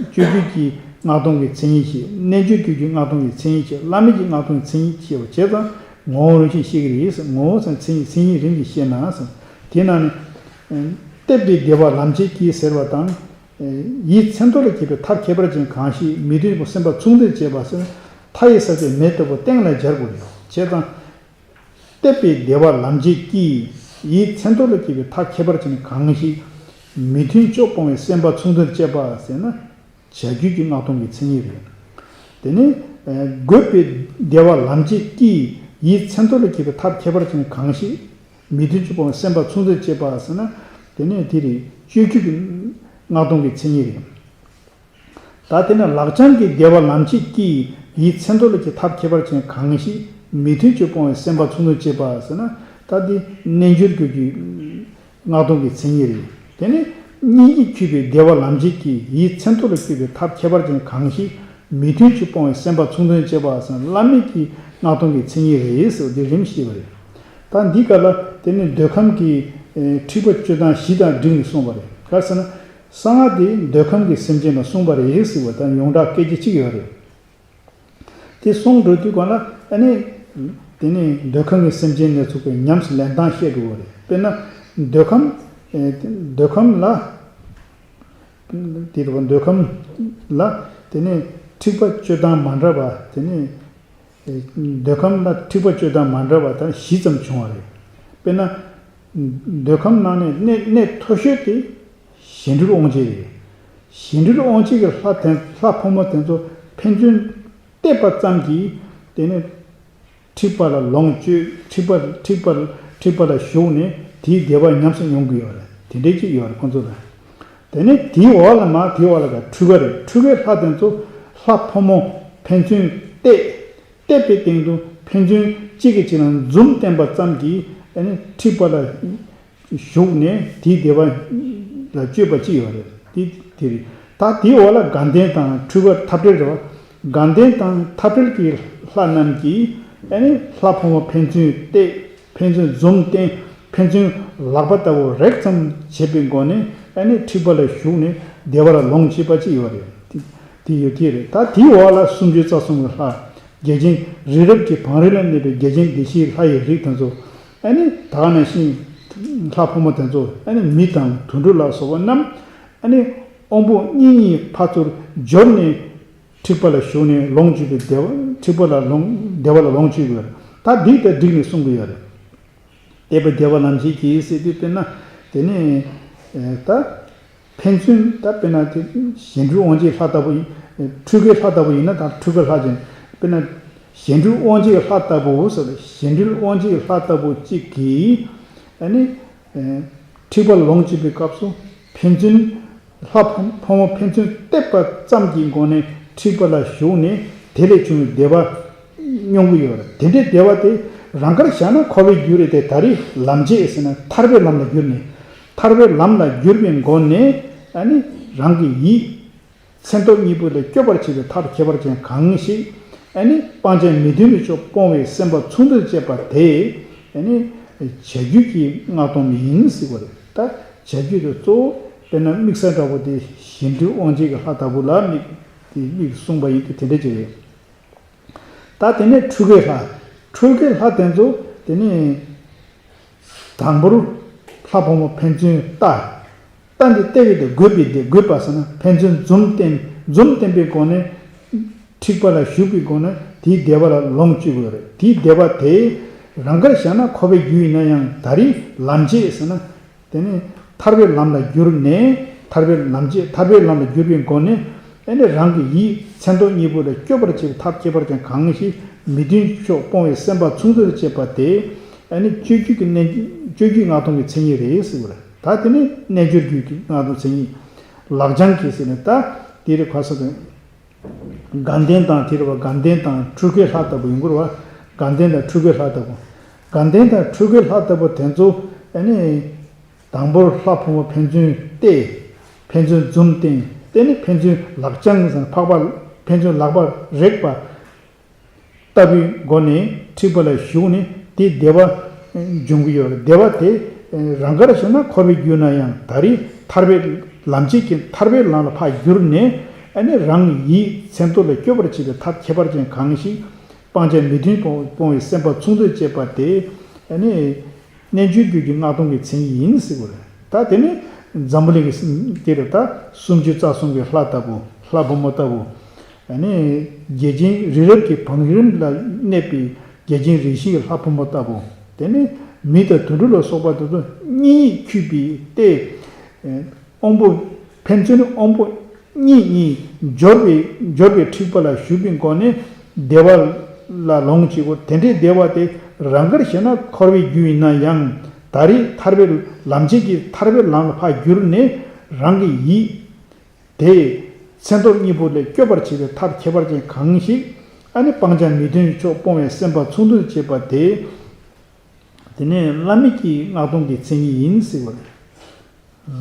སྤྱོད་རྒྱུད་ཀྱི་སྔགས་སྡོམ་གྱི་མཚན་ཉིད་བཤད། རྣལ་འབྱོར་རྒྱུད་ཀྱི་སྔགས་སྡོམ་གྱི་མཚན་ཉིད་བཤད། བླ་མེད་ཀྱི་སྔགས་སྡོམ་གྱི་མཚན་ཉིད་བཤད་པ་བྱས་ཙང་ངོ་བོ་རིམ་བཞིན་བཤད་ཀྱི་རེད་ཟེར། ངོ་བོ་ཟེར་མཚན་ཉིད་མཚན་ཉིད་རིམ་བཞིན་བཤད་ན་ཟེར། དེ་ནང་ནས། བསྟན་པའི་བདེ་བ་ལམ་བྱེད་ཀྱིས་ཟེར་བ་དང་། ཡིད་མཚན་ཐོག་ལ་སྐྱེས་པའི་ཐབས་ཁྱད་པར་ཅན་གང་ཞིག་མི་མཐུན་པ་སེམས་པ་མཚུངས་ལྡན་བྱེད་པ་ཟེར། མཐའ་ཡས་ས་བཅད་མེ་ལྟ་བུ་གཏན་ལ་སྦྱར་དགོས་ཡོད་བྱས་ཙང་། བསྟན་པའི་བདེ་བ་ལམ་བྱེད་ཀྱིས་ཡིད་མཚན་ཐོག་ལ་སྐྱེས་པའི་ཐབས་ཁྱད་པར་ཅན་གང་ཞིག་མི་མཐུན་ཕྱོགས་སྤོང་བའི་སེམས་པ་མཚུངས་ལྡན་བྱེད་པ་ཟེར་ན། བྱ་རྒྱུད་ཀྱི་སྔགས་སྡོམ་གྱི་མཚན་ཉིད་རེད། དེ་ནས། དགོས་པའི་བདེ་བ་ལམ་བྱེད་ཀྱིས་ཡིད་མཚན་ཐོག་ལ་སྐྱེས་པའི་ཐབས་ཁྱད་པར་ཅན་གང་ཞིག་མི་མཐུན་ཕྱོགས་སྤོང་བའི་སེམས་པ་མཚུངས་ལྡན་བྱེད་པ་ཟེར་ན། དེ་ནས་དེ་རེད། སྤྱོད་རྒྱུད་ཀྱི་སྔགས་སྡོམ་གྱི་མཚན་ཉིད་རེད། ད་དེ་ནས་ལག་བཅངས་ཀྱི་བདེ་བ་ལམ་བྱེད་ཀྱིས་ཡིད་མཚན་ཐོག་ལ་སྐྱེས་ཐབས་ཁྱད་པར་ཅན་གང་ཞིག་མི་མཐུན་ཕྱོགས་སྤོང་བའི་སེམས་པ་མཚུངས་ལྡན་བྱེད་པ་ཟེར་ན། ད་དེ་རྣལ་འབྱོར་རྒྱུད་ཀྱི་སྔགས་སྡོམ་གྱི་མཚན་ཉིད་རེད། དེ་ནས་སྙིང་རྗེས་འཁྱུད་པའི་བདེ་བ་ལམ་བྱེད་ཀྱིས་ཡིད་མཚན་ཐོག་ལ་སྐྱེས་པའི་ཐབས་ཁྱད་པར་ཅན་གང་ཞིག་མི་མཐུན་ཕྱོགས་སྤོང་བའི་སེམས་པ་མཚུངས་ལྡན་བྱེད་པ་ཟེར་ན་བླ་མེད་ཀྱི་སྔགས་སྡོམ་གྱི་མཚན་ཉིད་རེད་ཟེར་བ་འདི་རིམ་བཤད་པ་རེད། ད་འདི་ག་ལ་དེ་ནི་འདོད་ཁམས་ཀྱི་འཁྲིག་པ་སྤྱོད་སྟངས་བཞི་དང་འབྲེལ་ནས་གསུངས་པ་རེད། ག་ཟེར་ན། གསང་སྔགས་དེ་འདོད་ཁམས་ཀྱི་སེམས་ཅན་ལ་གསུངས་པ་རེད་ཟེར་བ་དང་ཡོངས་གྲགས་སྐད་ཆ་གཅིག་ཡོད་རེད། དེ་གསུངས་འགྲོ་དུས་གང་ལ་ཨ་ནི། དེ་ནི་འདོད་ཁམས་ཀྱི་སེམས་ཅན་ནས་ཚུགས་པའི་ཉམས་སུ་ལེན་སྟངས་བཤད་འགྲོ་བ་རེད། དཔེར་ན། འདོད་ཁམས། འདོད་ཁམས་ལ། དེ་རུ་འདོད་ཁམས་ལ་དེ་ནི་འཁྲིག་པ་སྤྱོད་སྟངས་མ་འདྲ་བ་དེ་ནི། འདོད་ཁམས་ལ་འཁྲིག་པ་སྤྱོད་སྟངས་མ་འདྲ་བ་དང་བཞི་ཙམ་བྱུང་བ་རེད། དཔེར་ན། འདོད་ཁམས་ནང་ནས་གནད་གནད་མཐོ་ཤོས་དེ་གཞན་འགྲུལ་དབང་བྱེད་རེད། གཞན་འགྲུལ་དབང་བྱེད་ཀྱི་ལྷ་དེ་ལྷ་ཕོ་མོ་དེ་ཚོ་ཕན་ཚུན་བལྟས་པ་ཙམ་གྱིས་དེ་ནི་འཁྲིག་པ་ལ་ལོངས་སྤྱོད། འཁྲིག་པ་འཁྲིག་པ་ འཁྲིག་པ་ལ་ཞུགས་ནས་དེའི་བདེ་བ་ཉམས་སུ་མྱོང་གི་ཡོད་རེད། དེ་འདྲའི་ཅིག་ཡོད་རེད་ཁོང་ཚོ་ལ། དེ་ནས་དེའི་འོག་ལ་མར་དེའི་འོག་ལ་ག་འཁྲུལ་པ་རེད། འཁྲུལ་པའི་ལྷ་དེ་ཚོ་ལྷ་ཕོ་མོ་ཕན་ཚུན་གཏད། གཏད་པའི་སྟེང་དུ་ཕན་ཚུན་གཅིག་གིས་གཅིག་ལ་འཛུམ་བསྟན་པ་ཙམ་གྱིས་ཨ་ནི་འཁྲིག་པ་ལ་ཞུགས་ནས་དེའི་བདེ་བ་ལ་སྤྱོད་པ་ཅི་ཡོད་རེད། དེ་དེ་རེད། ད་དེའི་འོག་ལ་དགའ་ལྡན་དང་འཁྲུལ་པ་འཐབ་བྲལ་རེད་བ། དགའ་ལྡན་དང་འཐབ་བྲལ་གྱི་ལྷ་རྣམས་ཀྱིས་ཨ་ནི་ལྷ་ཕོ་མོ་ཕན་ཚུན་གཏད། ཕན་ཚུན་འཛུམ་བསྟན། ཕན་ཚུན་ལག་པ་ལྟ་བུ་རེག་ཙམ་བྱེད་པའི་སྒོ་ནས་ཨ་ནི་འཁྲིག་པ་ལ་ཞུགས་ནས་བདེ་བ་ལ་ལོངས་སྤྱད་པ་ཅི་ཡོད་རེད། དེ་དེ་ཡོད་དེ་རེད། ད་དེའི་འོག་ལ་སུམ་ཅུ་རྩ་གསུམ་གྱི་ལྷ། རྒྱལ་ཆེན་རི་རབ་ཀྱི་བང་རིམ་ལ་གནས་པའི་རྒྱལ་ཆེན་བདེ་གཤེགས་ལྷ་ཡི་རིགས་དེ་ཚོ། ཨ་ནི་ད་ག་ནང་བཞིན་ལྷ་ཕོ་མོ་དེ་ཚོ་ཨ་ནི་མི་དང་དུད་འགྲོ་ལ་སོགས་པ་རྣམས་ཨ་ནི་དབང་པོ་གཉིས་གཉིས་ཕར་ཚུར་སྦྱོར་ནས་འཁྲིག་པ་ལ་ཞུགས་ནས་ལོངས་སྤྱོད་པའི་བདེ་བ། འཁྲིག་པ་ལ་ལོངས་བདེ་བ་ལ་ལོངས་སྤྱོད་དགོས། ད་འདི་ལྟར་བསྒྲིགས་ནས་གསུང་གི་ཡོད་རེད། དེ་བས་བདེ་བ་ལམ་བྱེད་ཀྱིས་ཟེར་དུས་དཔེར་ན་དེ་ནས་ད། ཕན་ཚུན་ད་དཔེར་ན་དེ་གཞན་འཕྲུལ་དབང་བྱེད་ལྷ་ལྟ་བུ་ཡིན། འཁྲུལ་པའི་ལྷ་ལྟ་བུ་ཡིན་ན་ད་འཁྲུལ་པའི་ལྷ་ཅན། དཔེར་ན་གཞན་འཕྲུལ་དབང་བྱེད་ལྷ་ལྟ་བུ་ཟེར། གཞན་འཕྲུལ་དབང་བྱེད་ལྷ་ལྟ་བུ་གཅིག་གིས་ཨ་ནི་འཁྲིག་པ་ལ་ལོངས་སྤྱོད་པའི་སྐབས་སུ་ཕན་ཚུན་ལྷ་ཕོ་ཕོ་མོ་ཕན་ཚུན་གཏད་པ་ཙམ་གྱི་སྒོ་ནས་འཁྲིག་པ་ལ་ཞུགས་ནས་དེ་ལས་བྱུང་བའི་བདེ་བ་མྱོང་གི་ཡོད་རེད། དེ་འདྲའི་བདེ་བ་དེ་རང་དགར་བཞག་ན་འཁོར་བའི་རྒྱུ་རེད་དེ། ད་རེས་ལམ་བྱེད་ཟེར་ན་ཐར་པའི་ལམ་ལ་བསྒྱུར་ནས། ཐར་པའི་ལམ་ལ་བསྒྱུར་བའི་སྒོ་ནས་ཨ་ནི་རང་གི་ཡིད་མཚན་རྟོག་གཉིས་པོ་ལས་སྐྱོབ་པར་བྱེད་པའི་ཐབས་ཁྱད་པར་ཅན་གང་ཞིག་ཨ་ནི་སྤང་བྱ་མི་མཐུན་པའི་ཕྱོགས་སྤོང་བའི་སེམས་པ་ཚུལ་དུ་བྱེད་པ་དེ་ཨ་ནི་བྱ་རྒྱུད་ཀྱི་སྔགས་སྡོམ་ཡིན་ཟེར་བ་རེད། ད་བྱ་རྒྱུད་དེ་གཙོ་བོ་དཔེར་ན་དམིགས་བསལ་འདྲ་བོ་དེ་གཞན་འཕྲུལ་དབང་བྱེད་ཀྱི་ལྷ་ལྟ་བུ་ལ་དམིགས་ཏེ་དམིགས་གསུངས་པ་ཡིན་དུས་དེ་འདྲ་ཅིག་རེད། ད་དེ་ནས་འཁྲུལ་པའི་ལྷ། འཁྲུལ་པའི་ལྷ་དེ་ཚོ་དེ་ནས་དང་པོར་ལྷ་ཕོ་མོ་ཕན་ཚུན་ལྟ། ལྟ་འདི་ལྟ་བའི་དེ་དགོད་པའི་དེ། དགོད་པ་ཟེར་ན་ཕན་ཚུན་འཛུམ་བསྟན། འཛུམ་བསྟན་པའི་སྒོ་ནས་འཁྲིག་པ་ལ་ཞུགས་པའི་སྒོ་ནས་དེའི་བདེ་བ་ལ་ལོངས་སྤྱོད་དགོས་རེད། དེའི་བདེ་བ་དེ་རང་དགར་བཞག་ན་འཁོར་བའི་རྒྱུ་ཡིན་ན་ཡང་ད་རེས་ལམ་བྱེད་ཟེར་ན། དེ་ནས་ཐར་པའི་ལམ་ལ་བསྒྱུར་ནས། ཐར་པའི་ལམ་བྱེད། ཐར་པའི་ལམ་ལ་བསྒྱུར་བའི་སྒོ་ནས་ཨ་ནི་རང་གི་ཡིད་མཚན་རྟོག་གཉིས་པོ་ལས་སྐྱོབ་པར་བྱེད་པའི་ཐབས་ཁྱད་པར་ཅན་གང་ཞིག་མི་མཐུན་ཕྱོགས་སྤོང་བའི་སེམས་པ་ཚུལ་དུ་བྱེད་པ་དེ་ཨ་ནི་སྤྱོད་རྒྱུད་ཀྱི་གནས། སྤྱོད་རྒྱུད་སྔགས་སྡོམ་གྱི་མཚན་ཉིད་རེད་ཟེར་བ་རེད། ད་དེ་ནི་རྣལ་འབྱོར་རྒྱུད་ཀྱི་སྔགས་སྡོམ་མཚན་ཉིད། ལག་བཅངས་ཀྱིས་ཟེར་ནས་ད་དེ་རེད། ག་ས་དེ་དགའ་ལྡན་དང་དེ་རེད་བ། དགའ་ལྡན་དང་འཁྲུལ་པའི་ལྷ་ལྟ་བུ་ཡིན་དགོས་རེད་བ། དགའ་ལྡན་དང་འཁྲུལ་པའི་ལྷ་ལྟ་བུ། དགའ་ལྡན་དང་འཁྲུལ་པའི་ལྷ་ལྟ་བུ་དེ་ཚོ་ཨ་ནི། དང་པོར་ལྷ་ཕོ་མོ་ཕན་ཚུན་གཏད། ཕན་ཚུན་འཛུམ་བསྟན། དེ་ནས་ཕན་ཚུན་ལག་བཅངས་ཟེར་ན་ཕག་པ་ཕན་ཚུན་ལག་པ་རེག་པ་ལྟ་བུའི་སྒོ་ནས་འཁྲིག་པ་ལ་ཞུགས་ནས་དེའི་བདེ་བ་འབྱུང་གི་ཡོད་རེད། བདེ་བ་དེ་རང་དགར་བྱས་ན་འཁོར་བའི་རྒྱུ་ན་ཡང་ད་རེས་ཐར་པའི་ལམ་བྱེད་ཀྱི་ཐར་པའི་ལམ་ལ་ཕར་བསྒྱུར་ནས་ཨ་ནི་རང་ཡིད་མཚན་རྟོག་ལས་སྐྱོབ་པར་བྱེད་པའི་ཐབས་ཁྱད་པར་ཅན་གང་ཞིག་སྤང་བྱ་མི་མཐུན་སྤོང་བའི་སེམས་པ་ཚུལ་དུ་བྱེད་པ་དེ་ཨ་ནི། རྣལ་འབྱོར་རྒྱུད་ཀྱི་སྔགས་སྡོམ་གྱི་མཚན་ཉིད་ཡིན་ཟེར་བ་རེད། ད་དེ་ནི་འཛམ་བུ་གླིང་གི་དེ་རེད། ད་སུམ་ཅུ་རྩ་གསུམ་གྱི་ལྷ་ལྟ་བུ། ལྷ་ཕོ་མོ་ལྟ་བུ། ཨ་ནི་རྒྱལ་ཆེན་རི་རབ་ཀྱི་བང་རིམ་ལ་གནས་པའི་རྒྱལ་ཆེན་རིགས་བཞི་ཡི་ལྷ་ཕོ་མོ་ལྟ་བུ། དེ་ནི་མི་དང་དུད་འགྲོ་ལ་སོགས་པ་དེ་ཚོ་གཉིས་འཁྱུད་པའི་སྟེ། དབང་པོ་ཕན་ཚུན་དབང་པོ་གཉིས་གཉིས་སྦྱོར་བའི་སྦྱོར་བའི་འཁྲིག་པ་ལ་ཞུགས་པའི་སྒོ་ནས་བདེ་བ་ལ་ལོངས་སྤྱོད་དགོས། དེ་འདྲའི་བདེ་བ་དེ་རང་དགར་བྱས་ན་འཁོར་བའི་རྒྱུ་ཡིན་ན་ཡང་ད་རེས་ཐར་པའི་ལམ་བྱེད་ཀྱི་ཐར་པའི་ལམ་ལ་ཕར་བསྒྱུར་ནས་རང་གི་ཡིད་དེ་མཚན་རྟོག་གཉིས་པོ་ལས་སྐྱོབ་པར་བྱེད་པའི་ཐབས་ཁྱད་པར་ཅན་གང་ཞིག་ཨ་ནི་སྤང་བྱ་མི་མཐུན་ཕྱོགས་སྤོང་བའི་སེམས་པ་ཚུལ་དུ་བྱེད་པ་དེ། དེ་ནས་བླ་མེད་ཀྱི་སྔགས་སྡོམ་གྱི་མཚན་ཉིད་ཡིན་ཟེར་བ་རེད།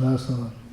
ལགས་སོ།